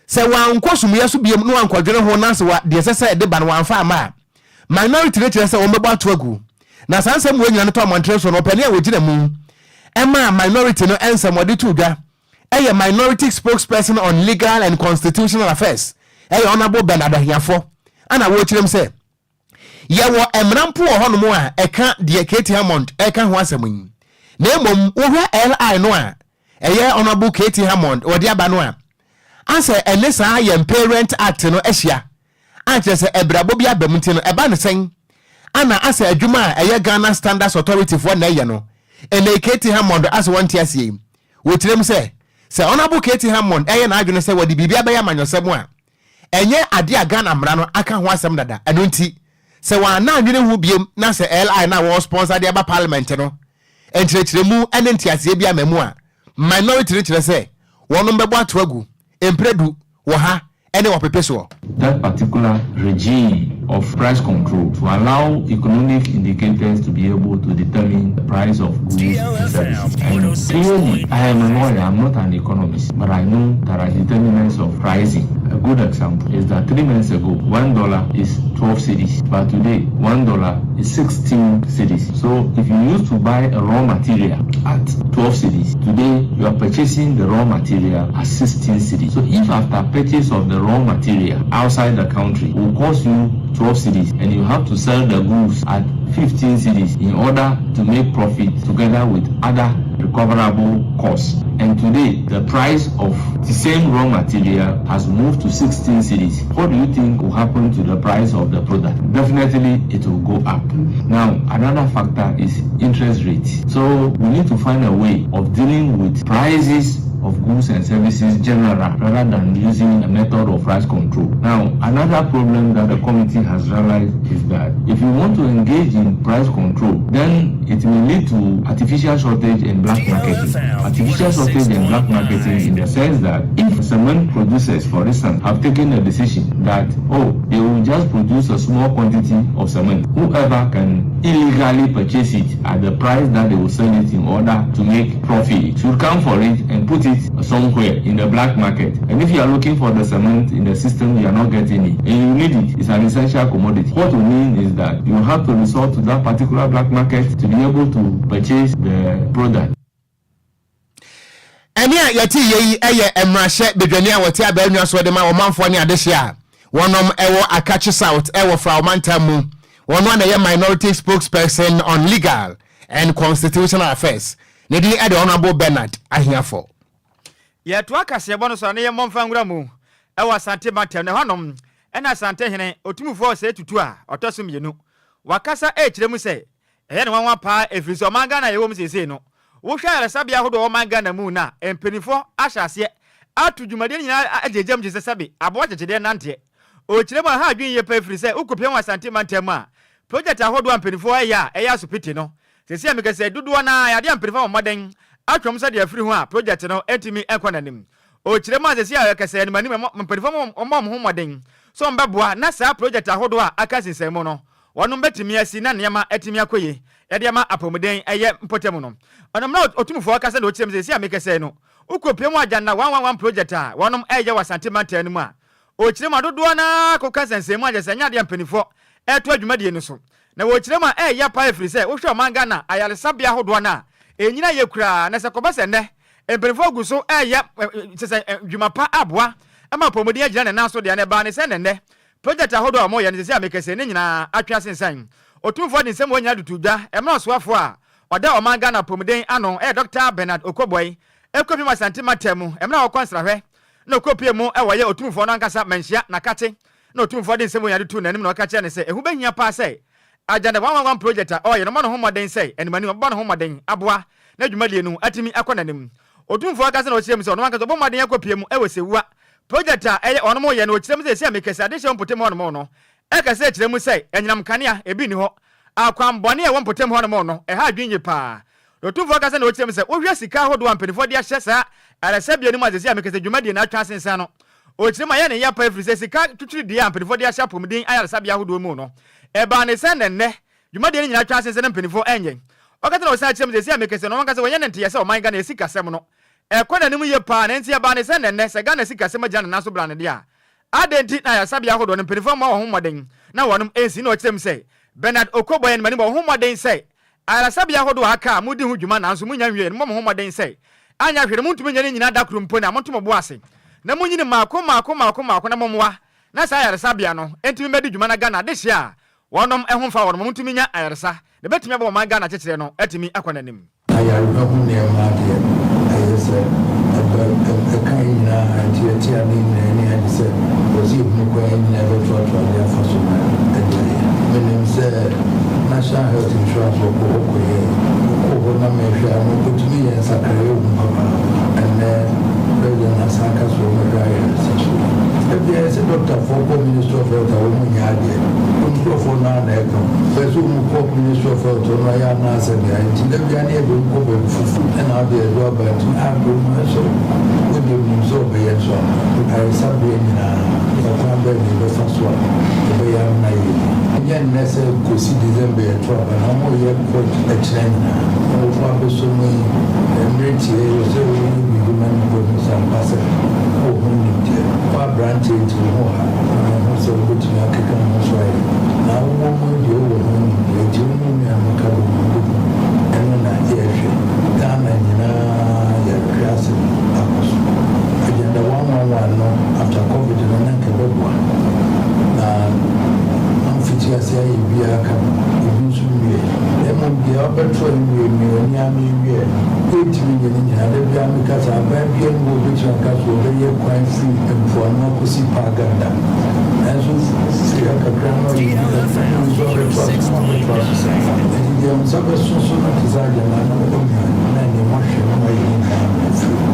sɛ wankɔ sumuiɛ so biom na wankɔdwene ho na sɛ wa deɛ ɛsɛ sɛ ɛde ba no wamfa amma a, minority no kyerɛ sɛ wɔbɛbɔ ato agu. Na saa nsɛm wei nyina no tɔ mmɔntene so no ɔpanin a ɔgyina mu maa minority no nsɛm ɔde too dwa ɛyɛ Minority Spokesperson on Legal and Constitutional Affairs ɛyɛ Honourable Bernard Ahiafor ana wɔrekyerɛ mu sɛ yɛwɔ mmara mpo wɔ hɔnom a ɛka deɛ KT Hammond ɛka ho asɛm yi na mmom wohwɛ LI no a ɛyɛ Honourable KT Hammond wɔde aba no a asɛ ɛne saa yɛn Parent Act no ahyia a kyerɛ sɛ abirabɔ bi aba mu nti no ɛba no sɛn ana asɛ adwuma a ɛyɛ Ghana Standards Authority foɔ na ɛyɛ no ɛnɛ KT Hammond asɛ wɔnte aseɛ yi Wɔkyerɛ mu sɛ, sɛ Honourable KT Hammond reyɛ n'adwene sɛ wɔde biribi abɛyɛ amanyɔsɛm a, ɛnyɛ adeɛ a Ghana mmara no aka ho asɛm dada. Ɛno nti, sɛ wɔanna annwene ho biom na sɛ LI no a wɔresponsor de aba Parliament no nkyerɛkyerɛmu ne nteaseɛ bi amma mu a, minority no kyerɛ sɛ wɔnom bɛbɔ ato agu mprɛ du wɔ ha ne ɔpepe soɔ. That particular regime of price control to allow economic indicators to be able to determine the price of goods and services. And clearly, I am a lawyer, I'm not an economist, but I know there are determinants of pricing. A good example is that 3 months ago, $1 is 12 cedis, but today, $1 is 16 cedis. So if you used to buy a raw material at 12 cedis, today you are purchasing the raw material at 16 cedis. So if after purchase of the raw material outside the country will cost you 12 cedis and you have to sell the goods at 15 cedis in order to make profit together with other recoverable costs. And today, the price of the same raw material has moved to 16 cedis. What do you think will happen to the price of the product? Definitely, it will go up. Now, another factor is interest rate. So we need to find a way of dealing with prices of goods and services general rather than using a method of price control. Now, another problem that the committee has realized is that if you want to engage in price control, then it may lead to artificial shortage and black marketing. Artificial shortage and black marketing in the sense that if cement producers, for instance, have taken a decision that, oh, they will just produce a small quantity of cement, whoever can illegally purchase it at the price that they will sell it in order to make profit should come for it and put it somewhere in the black market. And if you are looking for the cement in the system, you are not getting it, and you need it, it's an essential commodity. What we mean is that you have to resort to that particular black market to be able to purchase the product. Ɛne a yɛte yɛ yi yɛ mmarahyɛ badwani a wɔte abɛnwa so de ma ɔmanfoɔ ne adehye a wɔnom ɛwɔ Akatsi South ɛwɔ Fra ɔmantam mu. Wɔn a na yɛ minority spokesperson on legal and constitutional affairs ne din ɛde Honourable Bernard Ahiafo. Yɛtoa kaseɛbɔ no so a ne yɛmmɔ mfa nwura mu ɛwɔ Asante mantam na ɛhɔnom ɛna Asante hene Otumfoɔ Osei Tutu a ɔtɔ so mmienu wakasa ɛrekyerɛ mu sɛ ɛyɛ ne nwanwa paa, ɛfiri sɛ ɔman Ghana yɛwɔ mu seesei no, wohwɛ ayaresabea ahodoɔ ɔman Ghana mu na mpanimfoɔ ahyɛ aseɛ ato dwumadie no nyinaa agyegya mu kye sɛ sɛbe aboa kyekyedeɛ nanteɛ. Ɔkyerɛ mu a ha adwene yie pa, ɛfiri sɛ wokɔpia wɔ Asante mantam a, project ahodoɔ a mpanimfoɔ ɛyɛ a ɛyɛ asopiti no sɛsi a mekɛ sɛ dodoɔ no a yɛadeɛ a mpanimfoɔ wɔ mmɔden atwam sɛdeɛ afiri ho a project no ntumi nkɔ n'anim. Ɔkyerɛ mu a sɛsi a yɛkɛsɛ anim anim mpanimfoɔ ɔmmɔ ho mmɔden sɛ ɔmbɛboa na saa project ahodoɔ a aka sensɛn mu no wɔnom bɛtumi asi na nneɛma atumi akɔ yie yɛde ama apɔmuden ɛyɛ mpɔtam no. Ɔnam na Ɔtumfoɔ kasa na ɔkyerɛ mu sɛsi a mekɛsɛ no, wokɔpie mu Agenda 111 project a wɔnom ɛyɛ wɔ Asante mantam no mu a, ɔkyerɛ mu a dodoɔ naa kɔka nsɛnsɛn mu agyɛ sɛ ɛnyɛ adeɛ mpanimfoɔ ɛto adwumadie no so, na wɔkyerɛ mu a ɛyɛ pa, ɛfiri sɛ wohwɛ ɔman Ghana ayaresabea ahodoɔ no a ɛnyina yɛ koraa na sɛ kɔba sɛ nnɛ mpanimfoɔ gu so ɛyɛ kyɛ sɛ dwuma pa aboa ama apɔmuden agyina ne nan so deɛ, ne ɛbaa ne sɛ nnɛ project ahodoɔ a wɔyɛ no sɛsɛ a mekɛsɛ ne nyinaa atwe asensan. Ɔtumfoɔ de nsɛm wɔ nyinaa dutu dwa ɛmɛ ɔsoafoɔ a ɔda ɔman Ghana apɔmuden ano ɛyɛ Dr Bernard Okoe Boye ɛkɔpiem Asante mantam mu ɛmɛ a wɔkɔ nsrahwɛ na ɔkɔpie mu ɛwɔ yɛ ɔtumfoɔ no ankasa manhyia nakate na ɔtumfoɔ de nsɛm wɔ nyinaa dutu n'anim na ɔka kyerɛ ne sɛ ɛho bɛhia paa sɛ Agenda 111 project a ɔyɛ no ɔma ne ho mmɔden sɛ animanim ɔbɛbɔ ne ho mmɔden aboa na dwumadie no atumi akɔ n'anim. Ɔtumfoɔ akasa na ɔkyerɛ mu sɛ ɔno ankasa ɔbɔ mmɔden akɔpie mu ɛwɔ Sewua project a ɛyɛ ɔnom yɛ no. Ɔkyerɛ mu sɛ ɛsi a mekɛsɛ adehyɛ mpɔtam hɔnom no ɛkɛsɛ kyerɛ mu sɛ anyinam kanea ebi ni hɔ, akwanbɔne a ɛwɔ mpɔtam hɔnom no ɛha adwene yie paa. Ɔtumfoɔ akasa na ɔkyerɛ mu sɛ wohwɛ sika ahodoɔ a mpanimfoɔ de ahyɛ saa ayaresabea no mu a, sɛsi a mekɛsɛ dwumadie no atwa asensan no, ɔkyerɛ mu a yɛ ne yɛ pa, ɛfiri sɛ sika twitwiri deɛ a mpanimfoɔ de ahyɛ apɔmuden ayaresabea ahodoɔ mu no ɛbaa ne sɛ nnɛnnɛ dwumadie no nyinaa atwa asensan no mpanimfoɔ ɛnyɛ. Ɔkasa na ɔsan kyerɛ mu sɛ sɛ mekɛsɛ no ɔmankasa wɔnyɛ ne nteyɛ sɛ ɔman Ghana yɛ sikasɛm no ɛkɔ n'anim yie paa, na nti ɛbaa ne sɛ nnɛnnɛ sɛ Ghana sikasɛm agyina ne nan so bra ne deɛ a, adɛn nti na ayaresabea ahodoɔ no mpanimfoɔ mmɔ wɔn ho mmɔden na wɔnom ɛnsi? Na ɔkyerɛ mu sɛ Bernard Okoe Boye anim bɔ wɔn ho mmɔden sɛ ayaresabea ahodoɔ a aka a modi ho dwuma nanso munya nwie no, mmɔ mo ho mmɔden sɛ anya hwee no montumi nyɛ ne nyinaa da koro mpo na monto mo bo ase na monyini mmaako mmaako mmaako mmaako na mommoa na saa ayaresabea no ntumi mmɛdi dwuma na Ghana adehyeɛ a wɔnom ho mfa wɔnom ntumi nya ayaresa na ɛbɛtumi abɔ ɔman Ghana kyekyerɛ no atumi akɔ n'anim. Ayarehwɛ ho nneɛma deɛ, ɛyɛ sɛ ɛbɛ ɛka yɛn nyinaa, nti yɛte a ne nyinaa ani agye sɛ wɔsi ehunu kwan yɛn nyinaa bɛtoatoa de afa so na ɛde ayɛ. Menim sɛ National Health Insurance wɔkɔ hɔ kɔyɛ, wɔkɔ hɔ na mehwɛ a no wɔtumi yɛ nsakraeɛ wɔ mu papa. Ɛnɛ President asan aka so wɔmɛhwɛ ayaresa so. Ebia yɛ sɛ dɔktafoɔ kɔ Ministry of Health a, wɔn nyɛ adeɛ. Wɔn nkurɔfoɔ no ara na ɛka ho. Bɛsɛ wɔn kɔ Ministry of Health no ayɛ anaasɛ deɛ nti da bia ne yɛde wɔn kɔ baabi foforɔ ɛna ɔde ɛdo aba, nti abere mu nso wode nim sɛ ɔbɛyɛ nso a ayaresabea nyinaa ɛkwan bɛɛ na yɛbɛfa so a ɛbɛyɛ amena yie. Ɛnyɛ nnɛ sɛ kɔsi December yɛto aba na wɔyɛ kɔ akyerɛ nyinaa na wɔfo abɛsɔ mu yi mmerɛ tie yɛ sɛ wɔyɛ biribi ma nipa hu sɛ ampa sɛ wɔ ho nimdeɛ wɔ aberanteɛ nti wo ho ha na ho sɛ wobɛtumi akeka ho so ayɛ na wowɔ mu deɛ wowɔ ho nimdeɛ, nti wo ne nuanom ka bɔ mu wobɛhu. Ɛno na yɛhwɛ Ghana nyinaa yɛhwɛ asɛm akɔ so. Agenda 111 no, after COVID no na nka ɛbɛboa na amfiti ase ayɛ biara ka ebi nso nwie, na mmom deɛ wabɛto a nwie nwie ne ame nwie no yɛntumi nyɛ ne nyinaa. Da biara meka sɛ aban bia ne wɔ obɛtumi aka so wɔbɛyɛ kwan firi mpoano akɔsi Paga da, nanso firi ha kakra no ɔyɛ bi kakra no nso abɛto aso na abɛto aso, nti deɛ nsa bɛso so no te sɛ Agenda no ɔnya na nneɛma hwɛ no ayɛ ne nyinaa ma afiri.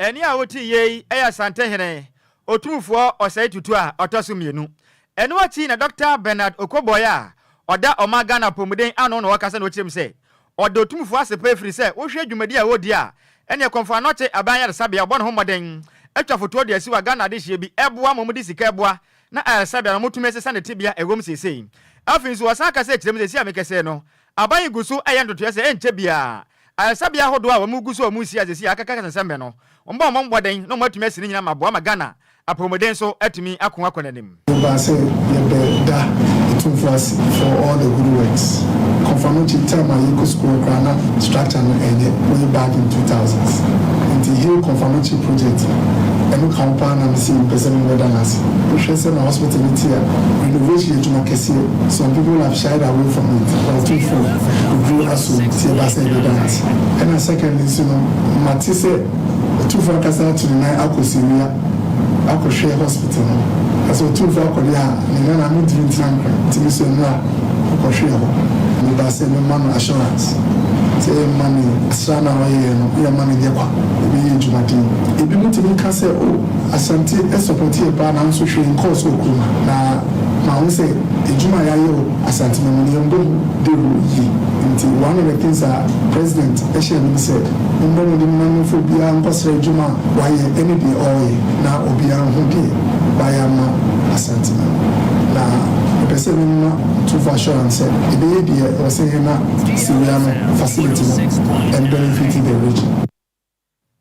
Ɛnne a wote yei yɛ Asantehene Otumfoɔ Osei Tutu a ɔtɔ so mmienu. Ɛno akyi na Dɔkta Bernard Okoboy a ɔda ɔman Ghana apɔmuden ano na ɔkasa na ɔkyerɛ mu sɛ ɔda Otumfoɔ ase paa ɛfiri sɛ wohwɛ dwumadi a ɔredi a ɛneɛ Kɔmfo Anɔkye Aban Ayaresabea ɔbɔ ne ho mmɔden atwa fotoɔ de asi hɔ a Ghana adehyeɛ bi ɛboa ma wɔde sika ɛboa na ayaresabea no wɔtumi asesa ne tebea a ɛwɔ mu seesei. Afei nso ɔsan kasa kyerɛ mu sɛ seesei a mekasa yi no aban yi gu so ɛyɛ ntotoeɛ sɛ ɛnkyɛ biara Ayaresabea ahodoɔ a wɔn gu so a wɔn resi a seesei akeka kasasɛm no, wɔn bɔ wɔn mmɔden na wɔn atumi asi ne nyinaa ma aboa ma Ghana apɔwmuden nso atumi ako akɔ n'anim. Yɛbaa sɛ yɛbɛ da Otumfoɔ ase for all the good works. Komfo Anokye time a yɛkɔ sukuu hɔ koraa na structure no ɛnyɛ way back in 2000s. Nti Heal Komfo Anokye project ɛno ka ho paa na mese mepɛ sɛ mebɛda no ase. Wohwɛ sɛnea hospital no te a, renovation yɛ adwuma kɛseɛ, some people have shied away from it but Otumfoɔ oduro aso nti ɛba sɛ yɛbɛda no ase. Ɛna secondly nso no, mate sɛ Otumfoɔ ankasa atu ne nan akɔ Sewia akɔhwɛ hospital no. Na sɛ Otumfoɔ akɔ deɛ a, ne nana mentumi ntena Nkran nti me nso nnora mekɔhwɛɛ hɔ. Meba sɛ mɛma no assurance sɛ yɛmma ne asra no a ɔyɛeɛ no yɛmma no nyɛ kwa, yɛbɛyɛ adwumaden. Ebinom tumi ka sɛ oh Asante support yɛ paa nanso hwee nkɔɔ so wɔ kurom ha. Na mahu sɛ adwuma a yɛayɛ wɔ Asante no mu no yɛmbɔ ho dawuro yie. Nti one of the things a President hyɛɛ me ne sɛ mommɔ mmɔden na momfa obiara nkɔsrɛ adwuma a wayɛ ne deɛ ɔreyɛ na obiara nhu deɛ wayɛ ama Asante no. Na mepɛ sɛ mema Otumfoɔ assurance sɛ yɛbɛyɛ deɛ ɛwɔ sɛ yɛyɛ na Sewia no facility no ɛmbenefiti the region.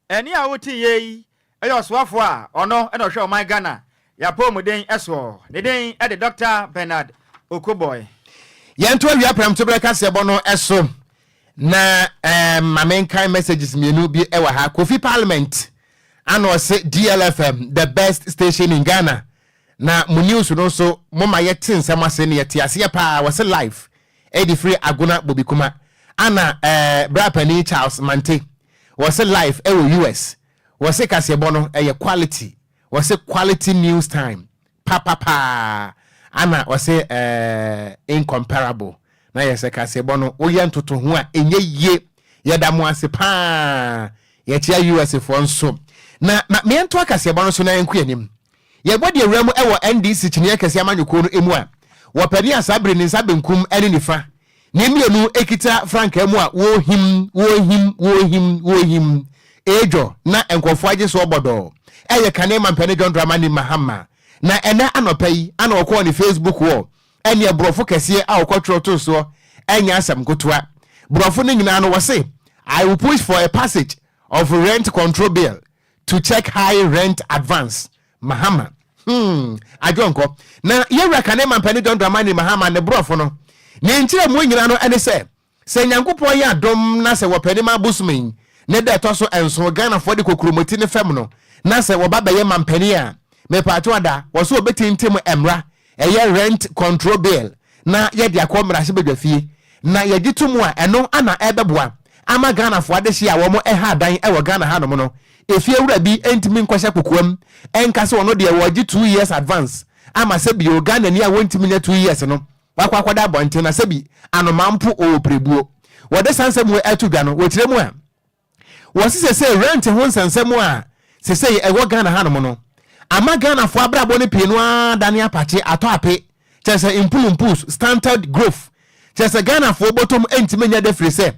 Ɛnne a wote yei yɛ ɔsoafoɔ a ɔno na ɔhwɛ ɔman Ghana y'apɔwmuden soɔ. Ne din de Dɔkta Bernard Okoboy. Yɛnto awia prɛmtoberɛ kaseɛbɔ no so na eh, ma menkan messages mmienu bi wɔ ha. Kofi Parliament ana ɔse DLFM the best station in Ghana. Na mo news no nso moma yɛte nsɛm ase na yɛte aseɛ paa. Wɔse live ɛde firi Agona Bobikuma. Ana eh, bra panin Charles Mante Wɔse live ɛwɔ US. Wɔse kaseɛbɔ no ɛyɛ quality. Wɔse quality news time papapaa. Ana wɔse ɛɛ incomparable. Na yɛ sɛ kaseɛbɔ no woyɛ ntotoho a ɛnyɛ yie. Yɛda mo ase paa. Yɛkyea US foɔ nso. Na ma meɛntoa kaseɛbɔ no so na yɛnkɔ anim. Yɛbɔ deɛ wura mu ɛwɔ NDC kyiniiɛ kɛseɛ amanyɔkuo no mu a, wɔpɛ ne a saa bere ne nsa benkum ne nifa Ne mmienu kita frankaa mu a wɔrehim, wɔrehim, wɔrehim, wɔrehim. Edwo na nkurɔfoɔ agye soɔ bɔdɔɔ. Ɛyɛ kane mampanin John Dramani Mahama. Na ɛnɛ anɔpa yi ana ɔkɔɔ ne Facebook wɔ ɛneɛ borɔfo kɛseɛ a ɔkɔtwerɛ too soɔ ɛnyɛ asɛm nkotoa. Borɔfo no nyinaa no wɔse, I will push for a passage of rent control bill to check high rent advance. Mahama hmm adwonkɔ na yɛwura kane mampanin John Dramani Mahama ne borɔfo no ne nkyerɛmu nyina no ɛne sɛ sɛ Nyankopɔn yɛ adom na sɛ wɔpɛnim abosome yi ne da ɛtɔ so nson Ghanafoɔ de kokuromoti ne fam no na sɛ wɔba bɛyɛ mampanin a mepaakyɛw ada wɔ so wɔbɛtintim mmra ɛyɛ rent control bill na yɛde akɔ mmarahyɛbadwafie na yɛgye to mu a ɛno ana ɛbɛboa ama Ghanafoɔ adehye a wɔn ɛha adan wɔ Ghana hanom no efie wura bi ntumi nkɔhyɛ kokoam nka sɛ ɔno deɛ wɔgye 2 years advance ama sɛ bio Ghanani a wɔntumi nya 2 years no wakɔ akɔda abɔnten na sɛbi anoma mpo ɔwɔ pirebuo. Wɔde saa nsɛm wei ɛto dwa no wɔkyerɛ mu a wɔse sɛsɛ rent ho nsɛnsɛm a sɛsɛ ɛwɔ Ghana hanom no ama Ghanafoɔ abrabɔ no pii no ara dane apakye atɔ ape kyerɛ sɛ mpulumpus stunted growth kyerɛ sɛ Ghanafoɔ bɔtɔm ntumi nyɛ de firi sɛ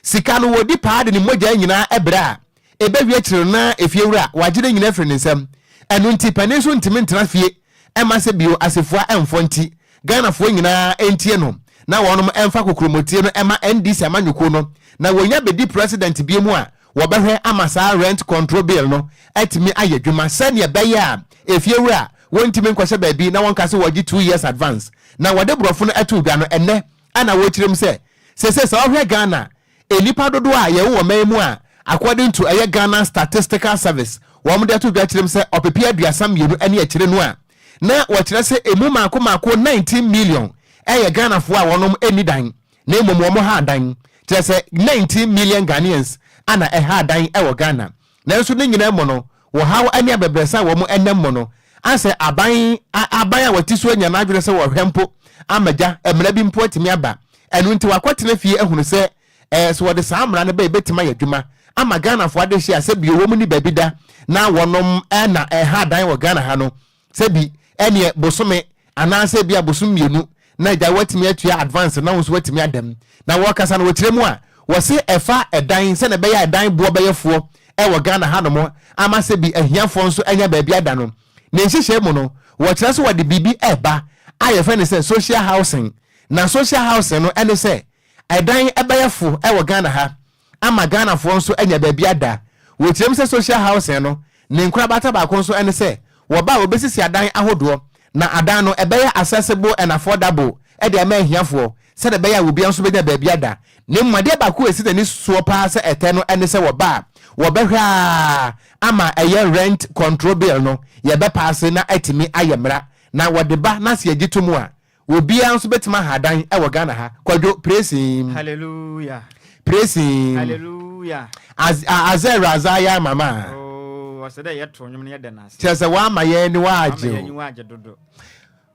sika no wɔdi paa de ne mogya nyinaa ɛbrɛ a ɛbɛwie akyire no na efiewura wagye ne nyinaa firi ne nsam. Ɛno nti panin nso ntumi ntena fie ɛma sɛ bio asefua ɛmfɔ nti Ghanafoɔ nyinaa ntie no na wɔnom ɛmfa kokuromotie no ɛma NDC amanyɔkuo no na wɔnya bɛdi president bie mu a wɔbɛhwɛ ama saa rent control bill no atumi ayɛ adwuma sɛdeɛ ɛbɛyɛ a efiewura wɔntumi nkɔhyɛ baabi na wɔnka sɛ wɔgye 2 years advance. Na wɔde borɔfo no ɛto dwa no ɛnɛ ana wɔkyerɛ mu sɛ sese sɛ ɔhwɛ Ghana nnipa dodoɔ a yɛwɔ wɔ man mu a according to ɛyɛ Ghana Statistical Service wɔn de ato dwa kyerɛ mu sɛ 32 ne akyire no a na wɔkyerɛ sɛ emu maako maako 19 million ɛyɛ Ghanafoɔ a wɔnom ani dan na mmom wɔn ha adan. Kyerɛ sɛ 19 million Ghanaians ana ɛha adan ɛwɔ Ghana. Nanso ne nyinaa mu no wɔhaw ne abɛbrɛsɛ a wɔn ɛnam mu no asɛ aban a wɔte so anya n'adwene sɛ wɔhwɛ mpo ama gya mmara bi mpo atumi aba. Ɛno nti wakɔtena fie ahunu sɛ sɛ wɔde saa mmara no bɛ ebɛtumi ayɛ adwuma. ama Ghanafoɔ adehye a sɛbi wɔn ni baabi da na wɔnom na ɛha adan wɔ Ghana ha no, sɛbi ɛneɛ bosome anaasɛ ebia bosom mmienu na agya woatumi atua advance na wo nso woatumi ada mu. Na wɔkasa no wɔkyerɛ mu a, wɔse ɛfa ɛdan sɛdeɛ ɛbɛyɛ a ɛdan boɔ bɛyɛ foɔ wɔ Ghana hanom ama sɛbi ahiafoɔ nso anya baabi ada no. Ne nhyehyɛe mu no, wɔkyerɛ sɛ wɔde biribi reba a yɛfrɛ no sɛ social housing. Na social housing no ɛne sɛ ɛdan bɛyɛ fo wɔ Ghana ha ama Ghanafoɔ nso anya baabi ada. Wɔkyerɛ mu sɛ social housing no, ne nkorabata baako nso ne sɛ wɔba a wɔbɛsisi adan ahodoɔ na adan no ɛbɛyɛ accessible and affordable de ama ahiafoɔ sɛdeɛ ɛbɛyɛ a obiara nso bɛnya baabi ada. Na mmom adeɛ baako a ɛsi n'ani soɔ pa ara sɛ ɛtɛ no ne sɛ wɔba a wɔbɛhwɛ ara ama ɛyɛ rent control bill no yɛbɛpaase na atumi ayɛ mmara na wɔde ba na sɛ yɛgye to mu a Obiara nso bɛtumi aha dan wɔ Ghana ha. Kwadwo, praise him. Hallelujah. Praise him. Hallelujah. Az, a, azɛ awuradze ayɛ ama ma. Oh, ɔsɛ dɛ yɛto nnwom no yɛda no ase. Kyerɛ sɛ wama yɛn ani waagye o. Wama yɛn ani waagye dodo.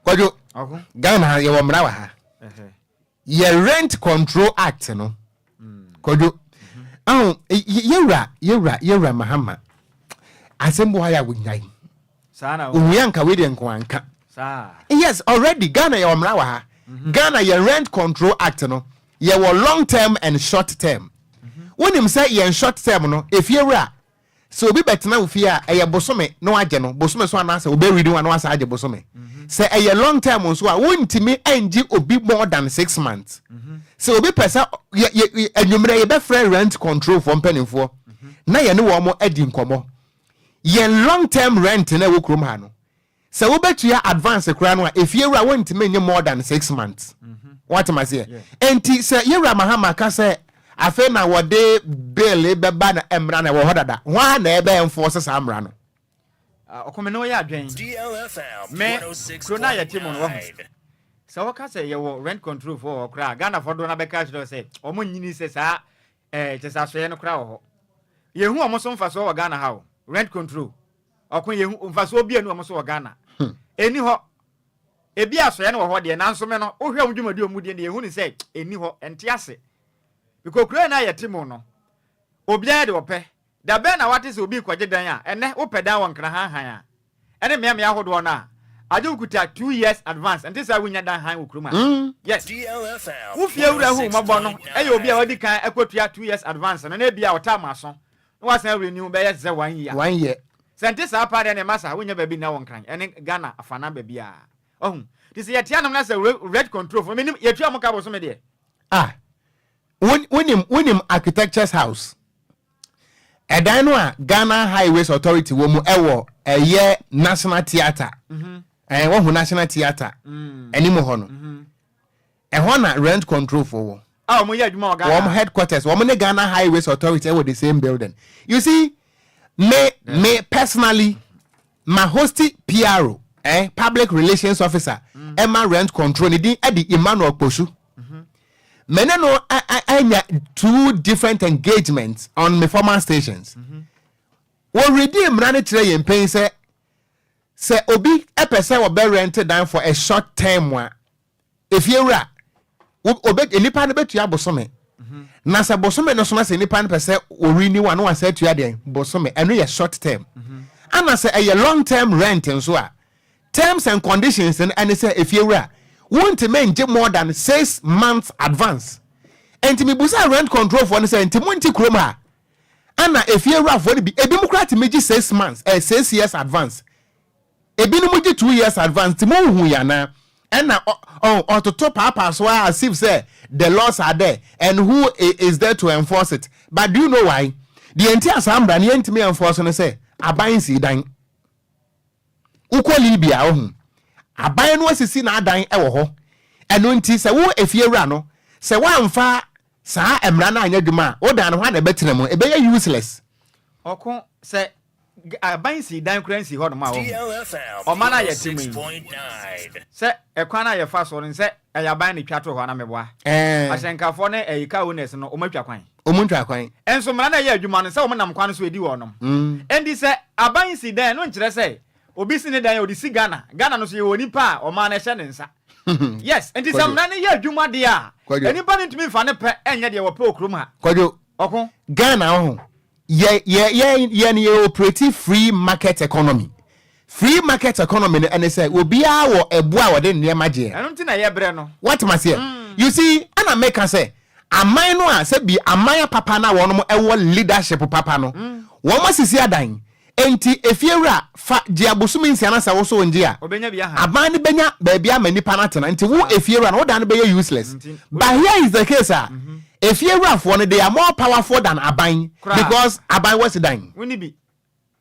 Kwadwo, Ɔho. Ghana ha yɛwɔ mmara wɔ ha. Yɛ Rent Control Act no. Kwadwo, ahu, yɛwura, yɛwura, yɛwura Mahama, asɛm bi wɔ ha yɛ a wɔnyae. Ohun yɛ nka wei deɛ nko anka. Yes, already Ghana yɛwɔ mmara wɔ ha. Ghana yɛ Rent Control Act no, yɛwɔ long term and short term. Wonim sɛ yɛn short term no, efiewura Sɛ obi bɛtena wo fie a, ɛyɛ bosome na wagye no, bosome so anaasɛ ɔbɛ renew a na wasan agye bosome. Sɛ ɛyɛ long term nso a, wontumi ngye obi more than 6 months. Sɛ obi pɛ sɛ yɛ yɛ anwummerɛ yɛbɛfrɛ rent control foɔ mpanimfoɔ na yɛne wɔn adi nkɔmmɔ. Yɛn long term rent na ɛwɔ kurom ha no, sɛ wobɛtua advance koraa no a, efiewura wontumi nye more than 6 months. Wate ma seɛ? Enti sɛ yɛwura Mahama ka sɛ afei na wɔde bill bɛba na mmara na ɛwɔ hɔ dada, hwan na ɛbɛ enforce saa mmara no? Ɔkɔmi ne wɔyɛ adwɛn me kuro no a yɛte mu no, wahu sɛ wɔka sɛ yɛwɔ rent control foɔ wɔ koraa, Ghanafoɔ dodoɔ no abɛka kyerɛ sɛ wɔn nyini sɛ saa kyɛ sɛ asɔeɛ no koraa wɔ hɔ. Yɛhu wɔn so mfasoɔ wɔ Ghana ha o. Rent control ɔko, yɛhu mfasoɔ bi anu wɔn so wɔ Ghana ɛni hɔ. Ebi asɔeɛ no wɔ hɔ deɛ, nanso me no wohwɛ wɔn dwumadi wɔn die no, yɛhu ne sɛ ɛni hɔ, ɛnte ase, because kuro no a yɛte mu no, obiara de ɔpɛ da bɛn na wate sɛ obi rekɔgye dan a ɛnɛ wopɛ dan wɔ Nkrahanhan a ɛne mmeammea ahodoɔ no a, agye wokuta 2 years advance. Ɛnte sɛ wonya dan han wɔ kurom a, yes, wo fie wura hu mmɔbɔ no, ɛyɛ obi a wadi kan akɔtua 2 years advance no na ebi a ɔtaa mo aso na wasan renew bɛyɛ sɛ one year. One year. Sɛ nte saa paa deɛ, ne mma saa wonya baabi nna wɔ Nkran ɛne Ghana afana baabi a ɔhu nti sɛ yɛte anom na sɛ rent control fo menim yɛtua mo ka bosome deɛ. Ah, wonim Architectures House ɛdan no a Ghana Highways Authority wɔ mu ɛwɔ ɛyɛ National Theatre wɔhu National Theatre anim hɔ no, ɛhɔ na rent control fo wɔ. A wɔn yɛ adwuma wɔ Ghana. Wɔn headquarters, wɔn ne Ghana Highways Authority ɛwɔ the same building. You see, me personally ma host PRO, public relations officer ɛma rent control, ne din ɛde Emmanuel Kposu. Mene no anya two different engagements on my former stations. Wɔredi mmara no kyerɛ yɛn pɛn sɛ obi ɛpɛ sɛ ɔbɛ rent dan for a short term a, efiewura obe nipa no bɛtua bosome, na sɛ bosome no so na sɛ nipa no pɛ sɛ ɔrenew a, na wasa atua deɛn bosome. Ɛno yɛ short term. Ana sɛ ɛyɛ long term rent nso a, terms and conditions no ɛne sɛ efiewura wontumi ngye more than 6 months advance. Nti mibusa rent control foɔ no sɛ, nti mo nti kurom ha ana efiewurafoɔ no bi ebi mu koraa tumi gye 6 months, 6 years advance, ebinom gye 2 years advance, nti mo nhu yana? Ɛna ɔtoto paapaa so as if sɛ the laws are there and who is there to enforce it? But do you know why deɛ nti a saa mmara no yɛntumi enforce no? Sɛ aban si dan, wokɔ Libya, ɔho aban no asisi n'adan wɔ hɔ. Ɛno nti sɛ wo efiewura no sɛ woamfa saa mmara no anyɛ adwuma a, wodan no hɔ a na ɛbɛtena mu, ɛbɛyɛ useless. Ɔko sɛ aban si dan kora nsi hɔ nom a, wɔho ɔman a yɛte mu yi, sɛ ɛkwan a yɛfa so no sɛ ɛyɛ aban ne twa to hɔ ana meboa ahyɛnkafoɔ ne ɛyi car owners no, ɔmo atwa kwan. Ɔmo ntwa kwan. Ɛnso mmara no ɛyɛ adwuma no sɛ ɔmo nam kwan no so edi wɔn nom. Ɛnti sɛ aban si dan no nkyerɛ sɛ obi si ne dan a ɔde si Ghana. Ghana no so yɛwɔ nipa a ɔman no ɛhyɛ ne nsa. Yes, nti sɛ mmara no yɛ adwuma deɛ a, nipa no ntumi nfa ne pɛ ɛnyɛ deɛ wɔpɛ wɔ kurom ha. Kwadwo. Ɔko. Ghana ho. Yɛ yɛ yɛ yɛn yɛ operate free market economy. Free market economy no ɛne sɛ obiara wɔ ɛboɔ a wɔde nneɛma gyeɛ. Ɛno nti na yɛbrɛ no. Woate maseɛ? You see, ɛna meka sɛ aman no a sɛ bi aman apapa no a wɔnom ɛwɔ leadership papa no, wɔn asisi adan. Enti efiewura fa gye abosome nsia na sɛ wo so wongye a, Ɔbɛnya bi aha. aban no bɛnya baabi ama nipa no atena. Nti wo efiewura no wo dan no bɛyɛ useless. Nti, But here is the case a, efiewurafoɔ no they are more powerful than aban Koraa. because aban wasi dan. Wonni bi.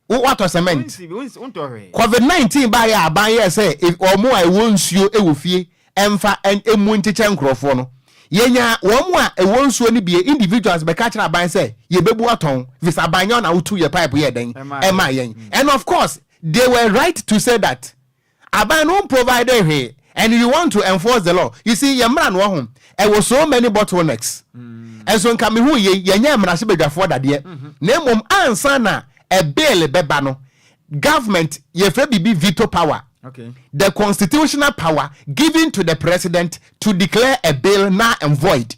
Wo watɔ cement. Wonsi bi, wonsi, wontɔ hwee. Covid 19 baeɛ a aban yɛɛ sɛ wɔn a ɛwɔ nsuo wɔ fie mfa ɛmu nkyekyɛ nkorɔfoɔ no, yɛnyaa wɔn a ɛwɔ nsuo no bie, individuals bɛka kyerɛ aban sɛ yɛbɛbu atɔn, firi aban nyɛ ɔna wotu yɛ pipe yɛɛ dɛn ɛmaa yɛn. And of course they were right to say that aban no provide hwee and you want to enforce the law. You see, yɛn mmara no wɔ ho, ɛwɔ so many bottlenecks. Ɛnso nka mehu yei, yɛnyɛ mmarahyɛbadwafoɔ dadeɛ, na mmom ansa na a bill bɛba no, government yɛfrɛ biribi veto power. The constitutional power given to the president to declare a bill null and void.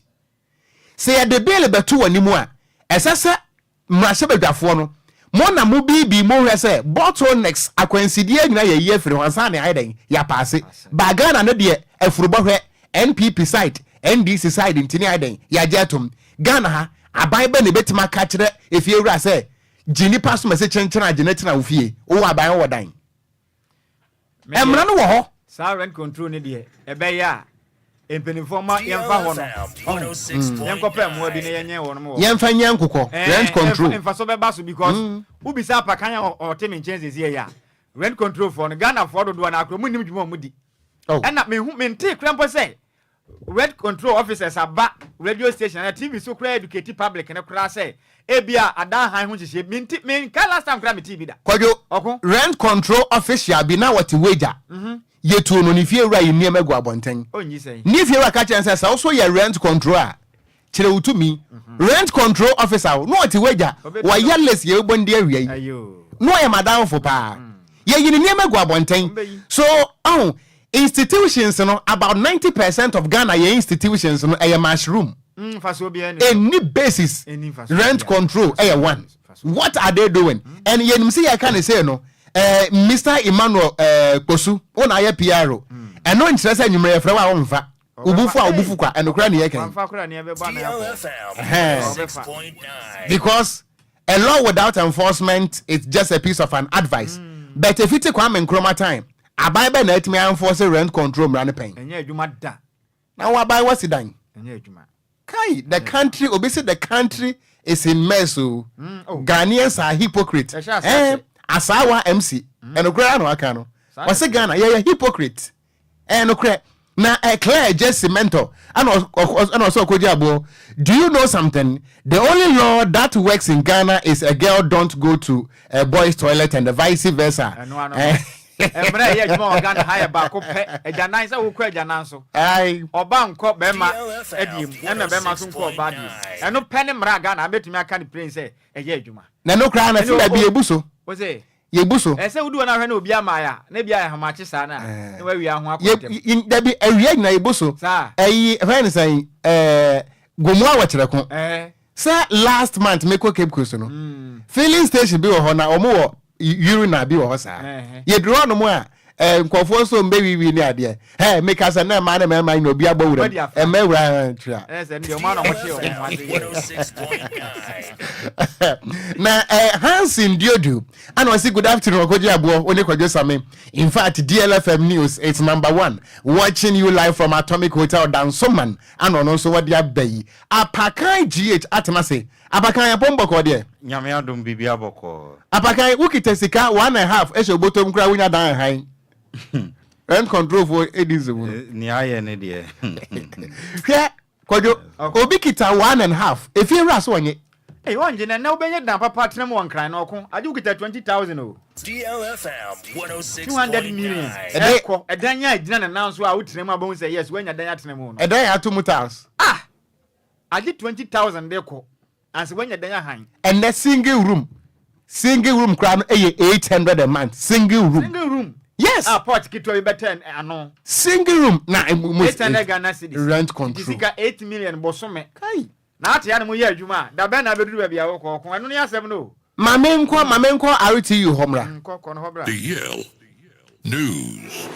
Sɛ yɛde bill bɛto w'anim a, ɛsɛ sɛ mmarahyɛbadwafoɔ no, mo na mo biibii mo hwɛ sɛ bottlenecks, akwansideɛ nyinaa yɛyi afiri hɔ ansa na yɛayɛ dɛn, yɛapaase. Ba Ghana no deɛ, afurubɔhwɛ, NPP side, NDC side nti ne ayɛ dɛn, yɛagye atom. Ghana ha, aban bɛ na ɛbɛtumi aka kyerɛ efiewura sɛ gye nipa so ma sɛ kyenkyen a gye ne tena wo fie, wowɔ aban wowɔ dan. Mmara no wɔ hɔ. Saa rent control no deɛ, ɛbɛyɛ a mpanimfoɔ ma yɛmfa hɔ no, ɔho, yɛnkɔpɛ mmoa bi na yɛnyɛ wɔn wɔ hɔ. Yɛmfa nyɛ nkokɔ, rent control. Mfaso bɛba so because wobisa apakan a ɔte me nkyɛn seesei yi a, rent control foɔ no, Ghanafoɔ dodoɔ no ara koraa, wɔnnim dwuma a wɔdi. Ɛna mehu, mentee koraa mpo sɛ rent control officers aba radio station anaa TV so koraa educate public no koraa sɛ ebia adan han ho nhyehyɛe bi nti, menkae last time koraa metee bi da. Kwadwo, Ɔko. Rent control official bi na ɔte Wagya. Yɛtuu no, ne fie wura yi nneɛma gu abɔnten. Ɔnyi sɛn? Ne fie wura ka kyerɛ no sɛ, sɛ wo so yɛ rent control a, kyerɛ wo tumi. Rent control officer o, na ɔte Wagya, wɔyɛ list yɛbɛbɔ ndi awia yi. Na ɔyɛ m'adamfo paa. Yɛyi ne nneɛma gu abɔnten. So, ɔho, institutions no, about 90% of Ghana yɛn institutions no, ɛyɛ mushroom. Ɛnni basis. Rent control ɛyɛ one. What are they doing? And yɛnim sɛ yɛka ne sei no, eh, Mr. Emmanuel eh, Kposu, wo na ayɛ PRO. Ɛno nkyerɛ sɛ anwummerɛ yɛfrɛ wo a womfa. Wo bo fu a wo bo fu kwa, ɛnokorɛ ne yɛka yi. Because a law without enforcement is just a piece of an advice. But ɛfiti Kwame Nkrumah time, aban bɛn na atumi enforce rent control mmara no pɛn? Ɛnyɛ adwuma da. Na wo aban wasi dan. Ɛnyɛ adwuma. Kai, the country, obi se the country is in mess o. Ghanaians are hypocrite. Eh, Asaawa MC, ɛnokorɛ ara na waka no. Ɔse Ghana, yɛyɛ hypocrite. Ɛyɛ nokorɛ. Na eh, Claire Jesse Mentor, ɛna ɛna ɔsɛ ɔkɔgye aboɔ. Do you know something? The only law that works in Ghana is a girl don't go to a boy's toilet and the vice versa. Ɛno ano no. Mmerɛ ɛyɛ adwuma wɔ Ghana ha yɛ baako pɛ. Agyanan sɛ wokɔ agyanan so. Ɔba nkɔ bɛrima adie mu ɛna bɛrima nso nkɔ ɔba adie mu. Ɛno pɛ ne mmara a Ghana mɛtumi aka no plain sɛ ɛyɛ adwuma. Na ɛno koraa no, ɛfiri baabi yɛbu so. Wo se? Yɛbu so. Ɛsɛ sɛ wodu hɔ na ahwɛ na obi ama ayɛ a, na ebi ayɛ ahomakye saa no a, na wawia ho akɔ ntɛm. Dabi, awia nyinaa yɛbu so. Saa. Ɛyi, ɛfɛn ne sɛn, ɛɛ, Gomoa wɔ Kyerɛko. Ɛɛ. Sɛ last month mekɔ Cape Coast no, filling station bi wɔ hɔ na wɔn wɔ urinal bi wɔ hɔ saa. Yɛduru hɔ nom a, ɛɛ, nkurɔfoɔ nso mbɛwiiwii ne adeɛ. Hɛ, meka sɛ na mmaa ne mmarima nyina obi abɔ wuram. Mmaa wura twira. Na eh, Hansen Diodu ana ɔsi good afternoon ɔkɔgye aboɔ wo ne Kwadwo Same. In fact, DLFM News it's number one. Watching you live from Atomic Hotel Dansoman ana ɔno nso wɔde aba yi. Apakan GH atena se. Apakan apɔm bɔkɔɔ deɛ. Nyame adom biribi abɔkɔɔ. Apakan wokita sika one and a half ɛhyɛ obotom koraa wonya dan hann. Rent control foɔ edi nsɛm no. Nea ayɛ ne deɛ. Hwɛ Kwadwo, obi kita one and half, efie wura so ɔnye. Ei ɔngye na ɛnɛ wobɛnya dan papa atena mu wɔ Nkran na ɔko agye wokita 20,000 o. 200 million ɛkɔ ɛdan a ɛgyina ne nan so a wotena mu a wobɛhu sɛ yes woanya dan atena mu no. Ɛdan a ato mu tiles. Ah! Agye 20,000 de kɔ. Ansa wanya dan ahan. Ɛnɛ single room single room koraa no ɛyɛ 800 a month single room. Single room. Yes. A pot ketewa bi bɛtɛ ano. Single room na mo. 800 Ghana cedis. Rent control. Nti sika 8 million bosome. Kai. Na ate a na moyɛ adwuma a, da bɛn na abɛduru baabi a wokɔ? Ɔko, ɛno ne asɛm no o. Ma menkɔ, ma menkɔ RTU hɔ mmra. Kɔ, kɔ no hɔ bra. The Yale News.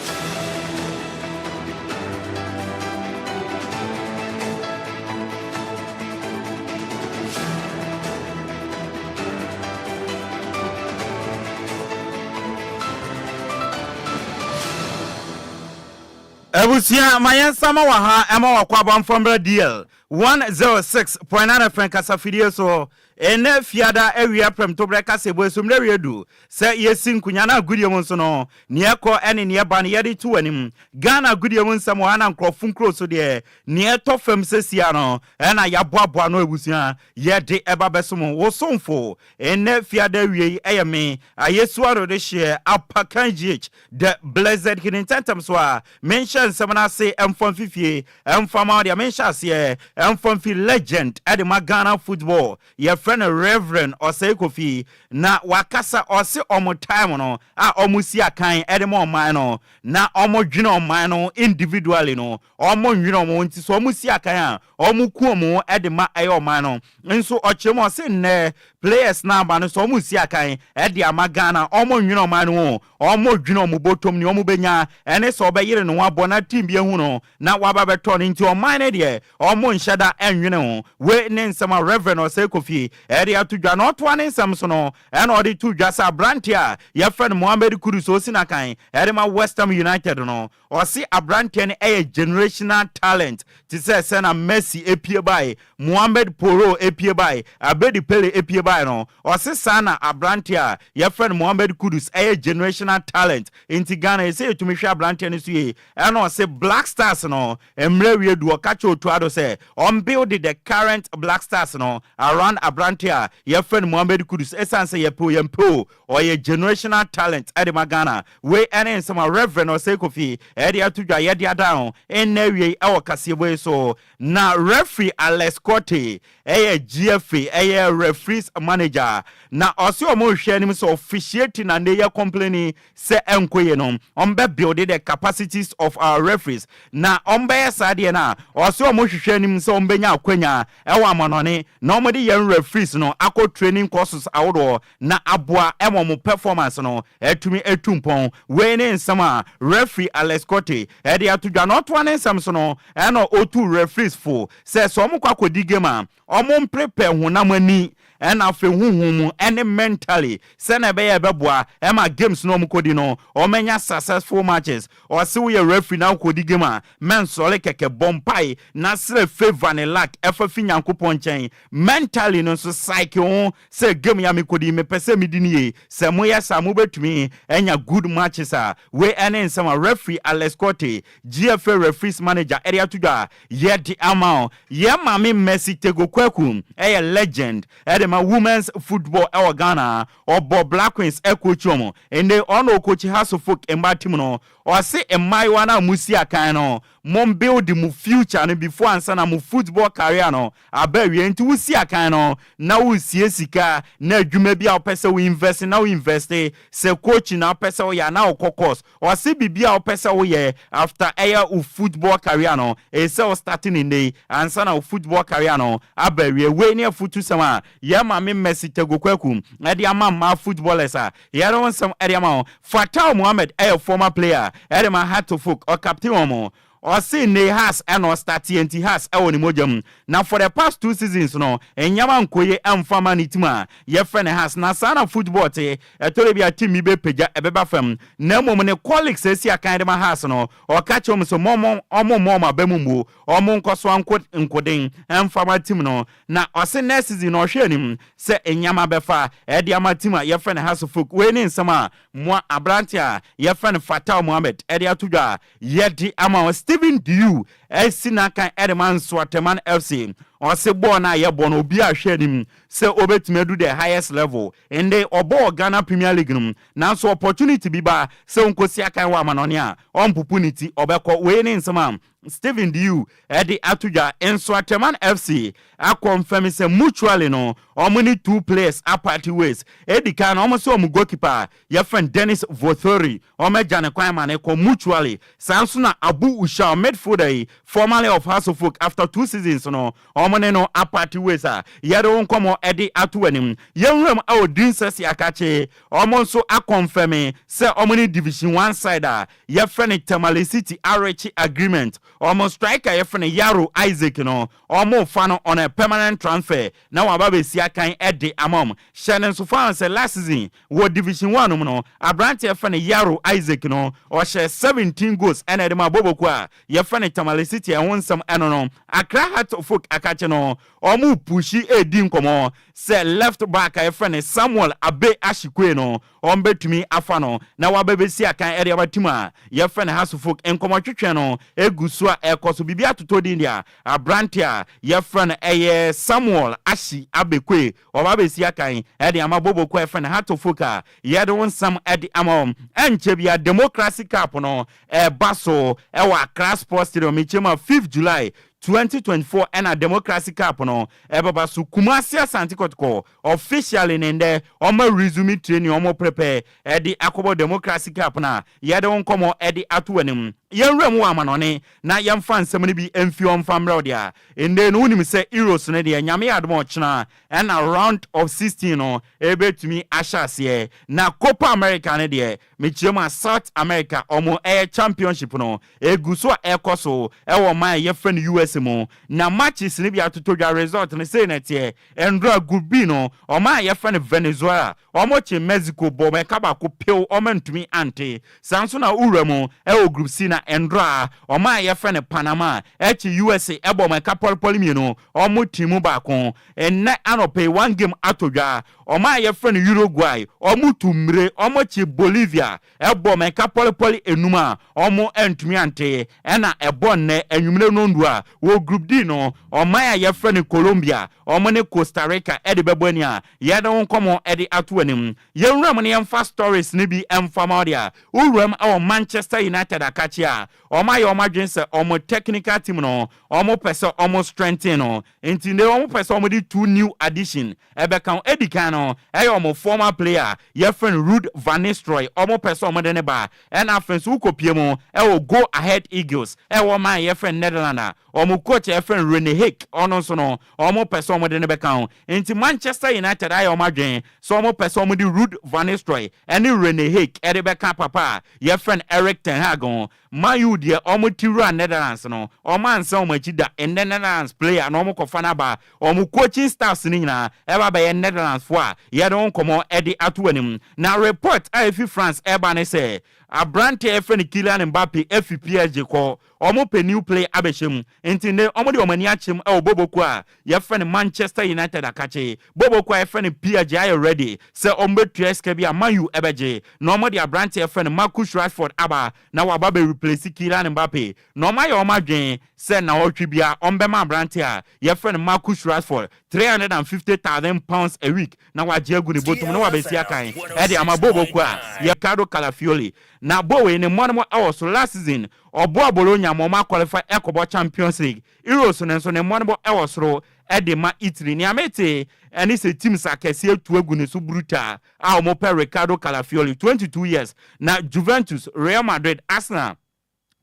Abusua ma yɛn nsa ma wɔ ha ɛma wakɔ abamfo mmra DL 106.9 FM kasafidie so Ɛnnɛ Fiada awia prɛmtoberɛ kaseɛbɔ yi so mmerɛ wie du sɛ yɛsi nkonya no agodie mu nso no neɛ ɛkɔ ne neɛ ɛba no yɛde to w'anim. Ghana agodie mu nsɛm wɔ ha na nkorɔfo nkuro so deɛ neɛ ɛtɔ fam sesia no na yɛaboaboa ano abusua yɛde ɛba bɛsom wo somfo. Ɛnnɛ Fiada awia yi ɛyɛ me Ayesuado de hyeɛ Apakan GH The Blessed Hene ntɛntɛm so a menhyɛ nsɛm no ase mfa mfi fie mfa ma wo deɛ menhyɛ aseɛ mfa mfi legend de ma Ghana football yɛfrɛ no Reverend Osei Kofi na wakasa ɔse ɔmo time no a ɔmo si akan de ma ɔman no na ɔmo dwene ɔman no individually no ɔmo nwene ɔmo ho nti sɛ ɔmo si akan a ɔmo ku ɔmo ho de ma ɛyɛ ɔman no nso ɔkyerɛ mu ɔse nnɛ players no aba no sɛ ɔmo si akan de ama Ghana ɔmo nwene ɔman no ho ɔmo dwene ɔmo bɔtɔm nea ɔmo bɛnya ɛne sɛ ɔbɛyere ne ho abɔ na team bi ahu no na waba bɛtɔ no nti ɔman no deɛ ɔmo nhyɛ da nwene ho. Wei ne nsɛm a Rev. Osei Kofi de ato dwa na ɔtoa ne nsɛm so no ɛna ɔde too dwa sɛ aberanteɛ a yɛfrɛ no Mohammed Kudus a ɔsi n'akan de ma West Ham United no Ɔse abranteɛ no yɛ generational talent te sɛ sɛna Messi pue bae, Mohamed Poro pue bae, Abedi Pele pue bae no. Ɔse saa na abranteɛ a yɛfrɛ no Mohamed Kudus yɛ generational talent nti Ghana ɛsɛ yɛtumi hwɛ abranteɛ no so yie. Ɛna ɔse Black Stars no mmerɛ awie du ɔka kyerɛ Otto Addo sɛ ɔmbuild the current Black Stars no around abranteɛ a yɛfrɛ no Mohamed Kudus ɛsiane sɛ yɛpɛ o yɛmpɛ o ɔyɛ generational talent de ma Ghana. Wei ne nsɛm a Rev. Osei Kofi de ato dwa yɛde adan ho nnɛ awiei wɔ kaseɛbɔ yi so. Na Referee Alex Quartey yɛ GFA ɛyɛ Referees Manager na ɔse wɔn rehwɛ anim sɛ officiating na nnɛ yɛ complaining sɛ ɛnkɔ yie no wɔn bɛ build the capacities of our referees na wɔn bɛyɛ saa deɛ no a ɔse wɔn hwehwɛ anim sɛ wɔn bɛnya akwanya wɔ amanɔne na wɔde yɛn referees no akɔ training courses ahodoɔ na aboa ma wɔn performance no atumi atu mpɔn. Wei ne nsɛm a referee Alex Quartey de ato dwa. Na ɔtoa ne nsɛm so no, ɛna ɔtuu referees fo sɛ sɛ wɔkɔ akɔdi game a, wɔmprepare honam ani ɛna afei honhom mu ɛne mentally sɛnea ɛbɛyɛ a ɛbɛboa ma games no a wɔkɔdi no wɔanya successful matches. Ɔse woyɛ referee na wokɔdi game a, mɛnsɔre kɛkɛ, bɔ mpae na srɛ favour ne luck ɛfa fi Nyankopɔn nkyɛn. Mentally no nso psyche wo ho Sɛ game yi a mekɔdi yi mepɛ sɛ medi no yie, sɛ moyɛ saa a mobɛtumi anya good matches a, wei ɛne nsɛm a referee Alex Quartey, GFA referees manager de ato dwa a yɛde ama wo. Yɛn maame Mercy Tego Kwaku yɛ legend de ma women's football wɔ Ghana. Ɔbɔ Black Queens coach wɔn. Nnɛ yi ɔno na ɔcoachi Hearts of Oak mmaa team no. Ɔse mmaayewa no a mosi akan no, mom build mo future no before ansa na mo football career no aba awiei. Nti wosi akan no na woresie sika na adwuma bi a wopɛ sɛ wo invest na wo invest, sɛ coaching na wopɛ sɛ woyɛ anaa wokɔ course. Ɔse biribi a wopɛ sɛ woyɛ after ɛyɛ wo football career no, ɛsɛ sɛ wo start no nnɛ yi ansa na wo football career no aba awiei. Wei ne afutusɛm a yɛn maame Mercy Tagoe Kwaku de ama mmaa footballers a yɛde ho nsɛm de ama wo. Fattau Mohammed yɛ former player de ma Heartofok, ɔcaptain wɔn. Ɔse nnei Hearts na ɔstarteɛ nti Hearts wɔ ne mogya mu. Na for the past two seasons no nneɛma nkɔ yie mfa mma ne team a yɛfrɛ no Hearts. Na saa na football te, ɛtɔ da bi a team bi bɛpagya ɛbɛba fam. Na mmom ne colleagues a asi akan de ma Hearts no ɔka kyerɛ wɔn sɛ mɔ wɔn mma wɔn aba mu mmuo, wɔn nkɔ so nko nkoden mfa ma team no. Na ɔse next season no ɔhwɛ anim sɛ nneɛma bɛfa de ama team a yɛfrɛ no Hearts of Oak. Wei ne nsɛm a moa aberante a yɛfrɛ no Fattau Mohammed de ato dwa a yɛde ama wo. Steven Diu asi n'akan de ma Nsoatreman FC. Ɔse bɔɔl no a yɛbɔ no obiara hwɛ anim sɛ obetumi adu the highest level. Ende ɔbɔ wɔ Ghana Premier League no mu nanso opportunity bi ba sɛ onkosi akan wɔ amanɔne a, ɔmpopo ne ti, ɔbɛkɔ. Wei ne nsɛm a Steven Diu de ato dwa. Nsoatreman FC akɔnfɛme sɛ mutually no wɔn ne two players apart ways. Edi kan no wɔn se wɔn goalkeeper a yɛfrɛ no Dennis Vothori wɔn agya ne kwan ma no kɔ mutually. Saa nso na Abu Ushao midfielder yi formerly of Hearts of Oak after two seasons no wɔn ɔmo ne no apart ways a yɛde wo nkɔmmɔ ɛde ato anim. Yɛnwuram ɛwɔ Dinsɛsi akakye, ɔmo nso aconfirm sɛ ɔmo ne Division 1 side a yɛfrɛ no Tamale City areach agreement. Ɔmo striker yɛfrɛ no Yaro Isaac no, ɔmo fa no on a permanent transfer na waba bɛsi akan ɛde ama ɔmo. Hyɛ ne nso fa sɛ last season wɔ Division 1 mu no, aberanteɛ yɛfrɛ no Yaro Isaac no, ɔhyɛ 17 goals ɛna ɛde ma Boboko a yɛfrɛ no Tamale City. Ɛho nsɛm ɛno no. Accra Hearts of Oak akakye no, ɔmo push edi nkɔmɔ sɛ left back a yɛfrɛ no Samuel Abe Ashikwe no, ɔmo bɛtumi afa no na waba bɛsi akan ɛde aba team a yɛfrɛ no Hearts of Oak. Nkɔmɔtwetwe no egu so a ɛkɔ so. Biribi atotɔ din deɛ, aberante a yɛfrɛ no ɛyɛ Samuel Ahyi Abekwe, ɔba bɛsi akan ɛde ama Boboko a yɛfrɛ no Hearts of Oak a yɛde wo nsɛm ɛde ama wɔn. Ɛnkyɛ bia Democracy Cup no ɛba so ɛwɔ Accra Sports Stadium. Mekyɛm a 5 July 2024 ɛna Democracy Cup no ɛbɛba so. Kumasi Asante Kɔtɔkɔ officially ne ndɛ ɔmo resume training, ɔmo prepare ɛde akɔbɔ Democracy Cup na yɛde wɔn nkɔmɔ ɛde ato anim. Yɛnwura mu wɔ amanɔne na yɛmfa nsɛm no bi mfi ɔmfa mmerɛw deɛ a ndɛ no, wonim sɛ Euros no deɛ, Nyame yɛ adom, ɔkyena ɛna round of 16 no ɛbɛtumi ahyɛ aseɛ. Na Copa America no deɛ, mekyerɛ mu a, South America ɔmo ɛyɛ championship no egu so a ɛkɔ so ɛwɔ ɔman a yɛfrɛ no US mu. Na matches no bi atotɔ dwa, result no sei na ɛteɛ. Ndora Group B no, ɔman a yɛfrɛ no Venezuela, ɔmo kye Mexico bɔ ɔmo ɛka baako pew, ɔmo ntumi ante. Saa nso na wura mu ɛwɔ Group C na ndora ɔman a yɛfrɛ no Panama ɛkye USA ɛbɔ ɔmo ɛka pɔlipɔli mmienu, ɔmo ti mu baako. Ɛnɛ anɔpɛ one game atɔ dwa, ɔman a yɛfrɛ no Uruguay, ɔmo tu mmire, ɔmo kye Bolivia ɛbɔ ɔmo ɛka pɔlipɔli enum a ɔmo ntumi ante. Ɛna ɛbɔ nnɛ enwumire nondu a wɔ Group D no, ɔman a yɛfrɛ no Colombia, ɔmo ne Costa Rica ɛde bɛbɔ ani a yɛde ho nkɔmɔ ɛde ato anim. Yɛnwura mu no, yɛmfa stories no bi ɛmfa ma ɔde a wowura mu ɛwɔ Manchester United akakye a ɔmo ayɛ ɔmo adwene sɛ ɔmo technical team no, ɔmo pɛ sɛ ɔmo strengthen no, nti ne ɔmo pɛ sɛ ɔmo de two new addition ɛbɛka ho. Edi kan no, ɛyɛ ɔmo former player yɛfrɛ no Ruud van Nistelrooy, ɔmo pɛ sɛ ɔmo de ne ba. Ɛna afei nso wokɔpie mu ɛwɔ Go Ahead Eagles, ɛwɔ man yɛfrɛ no Netherlands a ɔmo coach yɛfrɛ no Rene Hake, ɔno nso no ɔmo pɛ sɛ ɔmo de ne bɛka ho. Nti Manchester United ayɛ ɔmo adwene sɛ ɔmo pɛ sɛ ɔmo de Ruud van Nistelrooy ɛne Rene Hake ɛde bɛka papa a yɛfrɛ no Eric ten Hag ho. Man U deɛ, ɔmo ti wura Netherlands no, ɔmo ansa ɔmo akyi da. Ɛnɛ Netherlands player na ɔmo kɔfa n'aba, ɔmo coaching staffs no nyinaa ɛba bɛyɛ Netherlands fo a yɛde wɔn nkɔmɔ ɛde ato anim. Na report a efi France ɛba ne sɛ aberante a yɛfrɛ no Kylian Mbappe efi PSG kɔ, ɔmo pɛ new player abɛhyɛ mu, nti ne ɔmo de ɔmo ani akyɛm ɛwɔ boboko a yɛfrɛ no Manchester United akakye. Boboko a yɛfrɛ no PSG ayɛ ready sɛ ɔmo bɛtua sika bi a Man U ɛbɛgye na ɔmo de aberante a yɛfrɛ no Marcus Rashford aba na waba bɛ replace Kylian Mbappe. Na ɔmo ayɛ ɔmo adwene sɛ na ɔtwe bia ɔmo bɛma aberante a yɛfrɛ no Marcus Rashford £350,000 a week na wagye agu ne bɔtɔm na wabɛsi akan ɛde ama boboko a yɛ Riccardo Calafiori. Na bowe ne mmɔnom ɛwɔ so. Last season ɔboa Bologna ma ɔmo aqualify ɛkɔbɔ Champions League. Euros no nso ne mmɔnom ɛwɔ soro ɛde ma Italy. Nea mete ɛne sɛ teams akɛseɛ tu agu ne so brutal a wɔn pɛ Riccardo Calafiori, 22 years. Na Juventus, Real Madrid, Arsenal,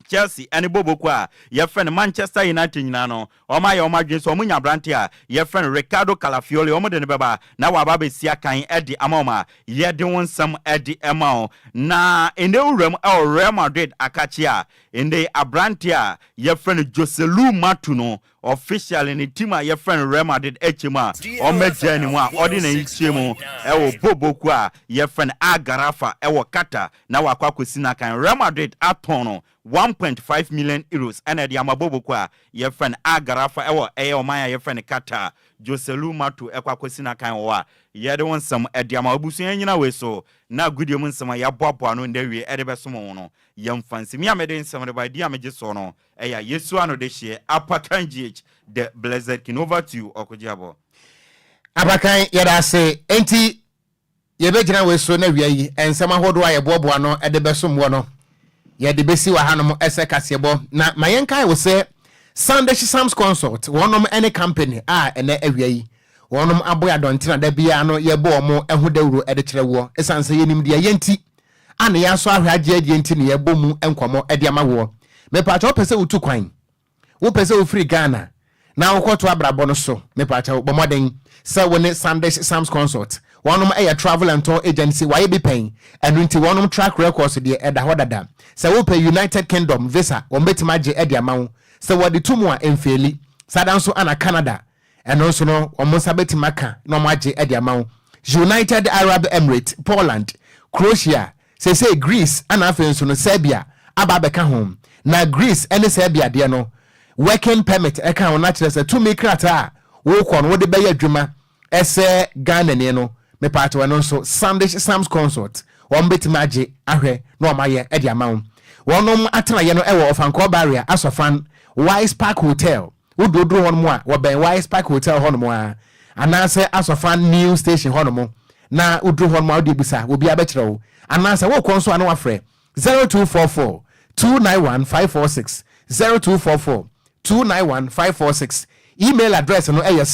Chelsea ɛne boboko a yɛfrɛ no Manchester United nyinaa no, ɔmo ayɛ ɔmo adwene sɛ ɔmo nya aberante a yɛfrɛ no Riccardo Calafiori, ɔmo de no bɛba na waba abɛsi akan ɛde ama ɔmo a yɛde wɔn nsɛm ɛde ɛma wɔn. Na ɛnɛ wuram ɛwɔ Real Madrid akakye a ɛnɛ aberante a yɛfrɛ no Joselu Matu no, officially ne team a yɛfrɛ no Real Madrid akyi mu a ɔmmɛgya ne mu a ɔde n'ani kyerɛ mu ɛwɔ boboku a yɛfrɛ no Al Gharafa ɛwɔ Qatar na wakɔ akɔsi n'akan. Real Madrid atɔn no €1.5 million ɛna ɛde ama boboko a yɛfrɛ no Al Gharafa ɛwɔ ɛyɛ ɔman a yɛfrɛ no Qatar. Joselu Mato ɛkɔ akɔsi n'akan wɔ a yɛde wɔn nsɛm ɛde ama abusua nyina wei so. Na agudie mu nsɛm a yɛaboaboa no ndɛ wie ɛde bɛsom wɔn no, yɛmfa nsɛm yi a mede nsɛm de ba di a megye soɔ no ɛyɛ Yesu ano de hyeɛ Apakan GH, the blessed king. Over to you, Ɔkogye Abɔ. Apakan, yɛda ase. Enti yɛbɛgyina wei so na wia yi nsɛm ahodoɔ a yɛboaboa no de bɛsom wɔ no, yɛde bɛsi wɔ hanom ɛsɛ kaseɛbɔ. Na ma yɛnkae wo sɛ Sandesh Sams Consult, wɔnom ne company a ɛnɛ awia yi wɔnom aboa adɔntena da biara no yɛbɔ wɔn ho dawuro de kyerɛ woɔ, ɛsiane sɛ yɛnim deɛ yɛnti ana yɛasɔ ahwɛ agye adie nti ne yɛbɔ mu nkɔmmɔ de ama woɔ. Mepaakyɛ, wopɛ sɛ wotu kwan, wopɛ sɛ wofiri Ghana Na wokɔto abrabɔ no so, mepaakyɛw, bɔ mmɔden sɛ wo ne Sandish Sams Consult. Wɔnom yɛ travel and tour agency, wɔayɛ bi pɛn, ɛno nti wɔnom track records deɛ ɛda hɔ dada. Sɛ wopɛ United Kingdom visa, wɔn bɛtumi agye de ama wo. Sɛ wɔde to mu a, ɛmfeeli. Saa da nso ana Canada, ɛno nso no wɔn nsa bɛtumi aka na wɔn agye de ama wo. United Arab Emirates, Poland, Croatia, seesei Greece ana afei nso no Serbia aba abɛka ho. Na Greece ne Serbia deɛ no, working permit ɛka ho, na kyerɛ sɛ tumi krataa a wokɔ no wode bɛyɛ adwuma ɛsɛ Ghanani no. Mepaakyɛw, ɛno nso Sandish Sams Consult wɔn bɛtumi agye ahwɛ na wɔn ayɛ de ama wo. Wɔnom atenaeɛ no ɛwɔ Ɔfankɔɔ Barrier, Asɔfan Wise Park Hotel. Wododoro hɔnom a, wɔbɛn Wise Park Hotel hɔnom a, anaasɛ Asɔfan New Station hɔnom. Na woduru hɔnom a, wode bisa obiara bɛkyerɛ wo, anaasɛ wokɔ nso a, na wafrɛ 0244 291 546, 0244 291 546. Email address no ɛyɛ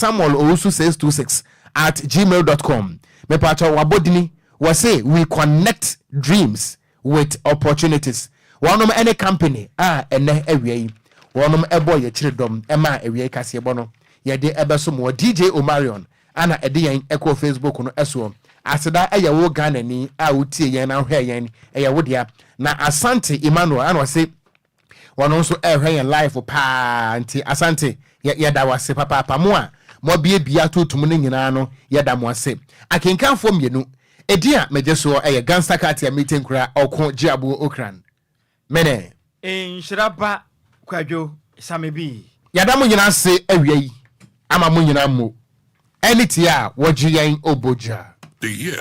samuelowusu626@gmail.com. Mepatɔ wabɔdini wɔse "We connect dreams with opportunities". Wɔnom ɛne company a ɛnɛ awia yi wɔnom ɛbɔ yɛkyerɛ dɔm ɛma awia yi kaseɛbɔ no yɛde ɛbɛso mo. DJ Omarion ana ɛde yɛn ɛkɔ Facebook no ɛsoɔ. Aseda ɛyɛ wo Ghanani a wotie yɛn na wohwɛ yɛn, ɛyɛ wo dea. Na Asante Emmanuel ana ɔse wɔn nso ɛrehwɛ yɛn live paa, nti Asante, yɛda wase papaapa. Mo a moabiebie atotom no nyinaa no, yɛda mo ase. Akenkanfoɔ mmienu ɛdin a megye soɔ ɛyɛ Gansa Katia Metenkura Ɔko Gyeaboɔ Okran mene. Nhyira ba Kwadwo Same bi. Yɛda mo nyinaa ase awia yi ama mo nyinaa mo ɛne tie a wɔgye yɛn obogya. The Yale.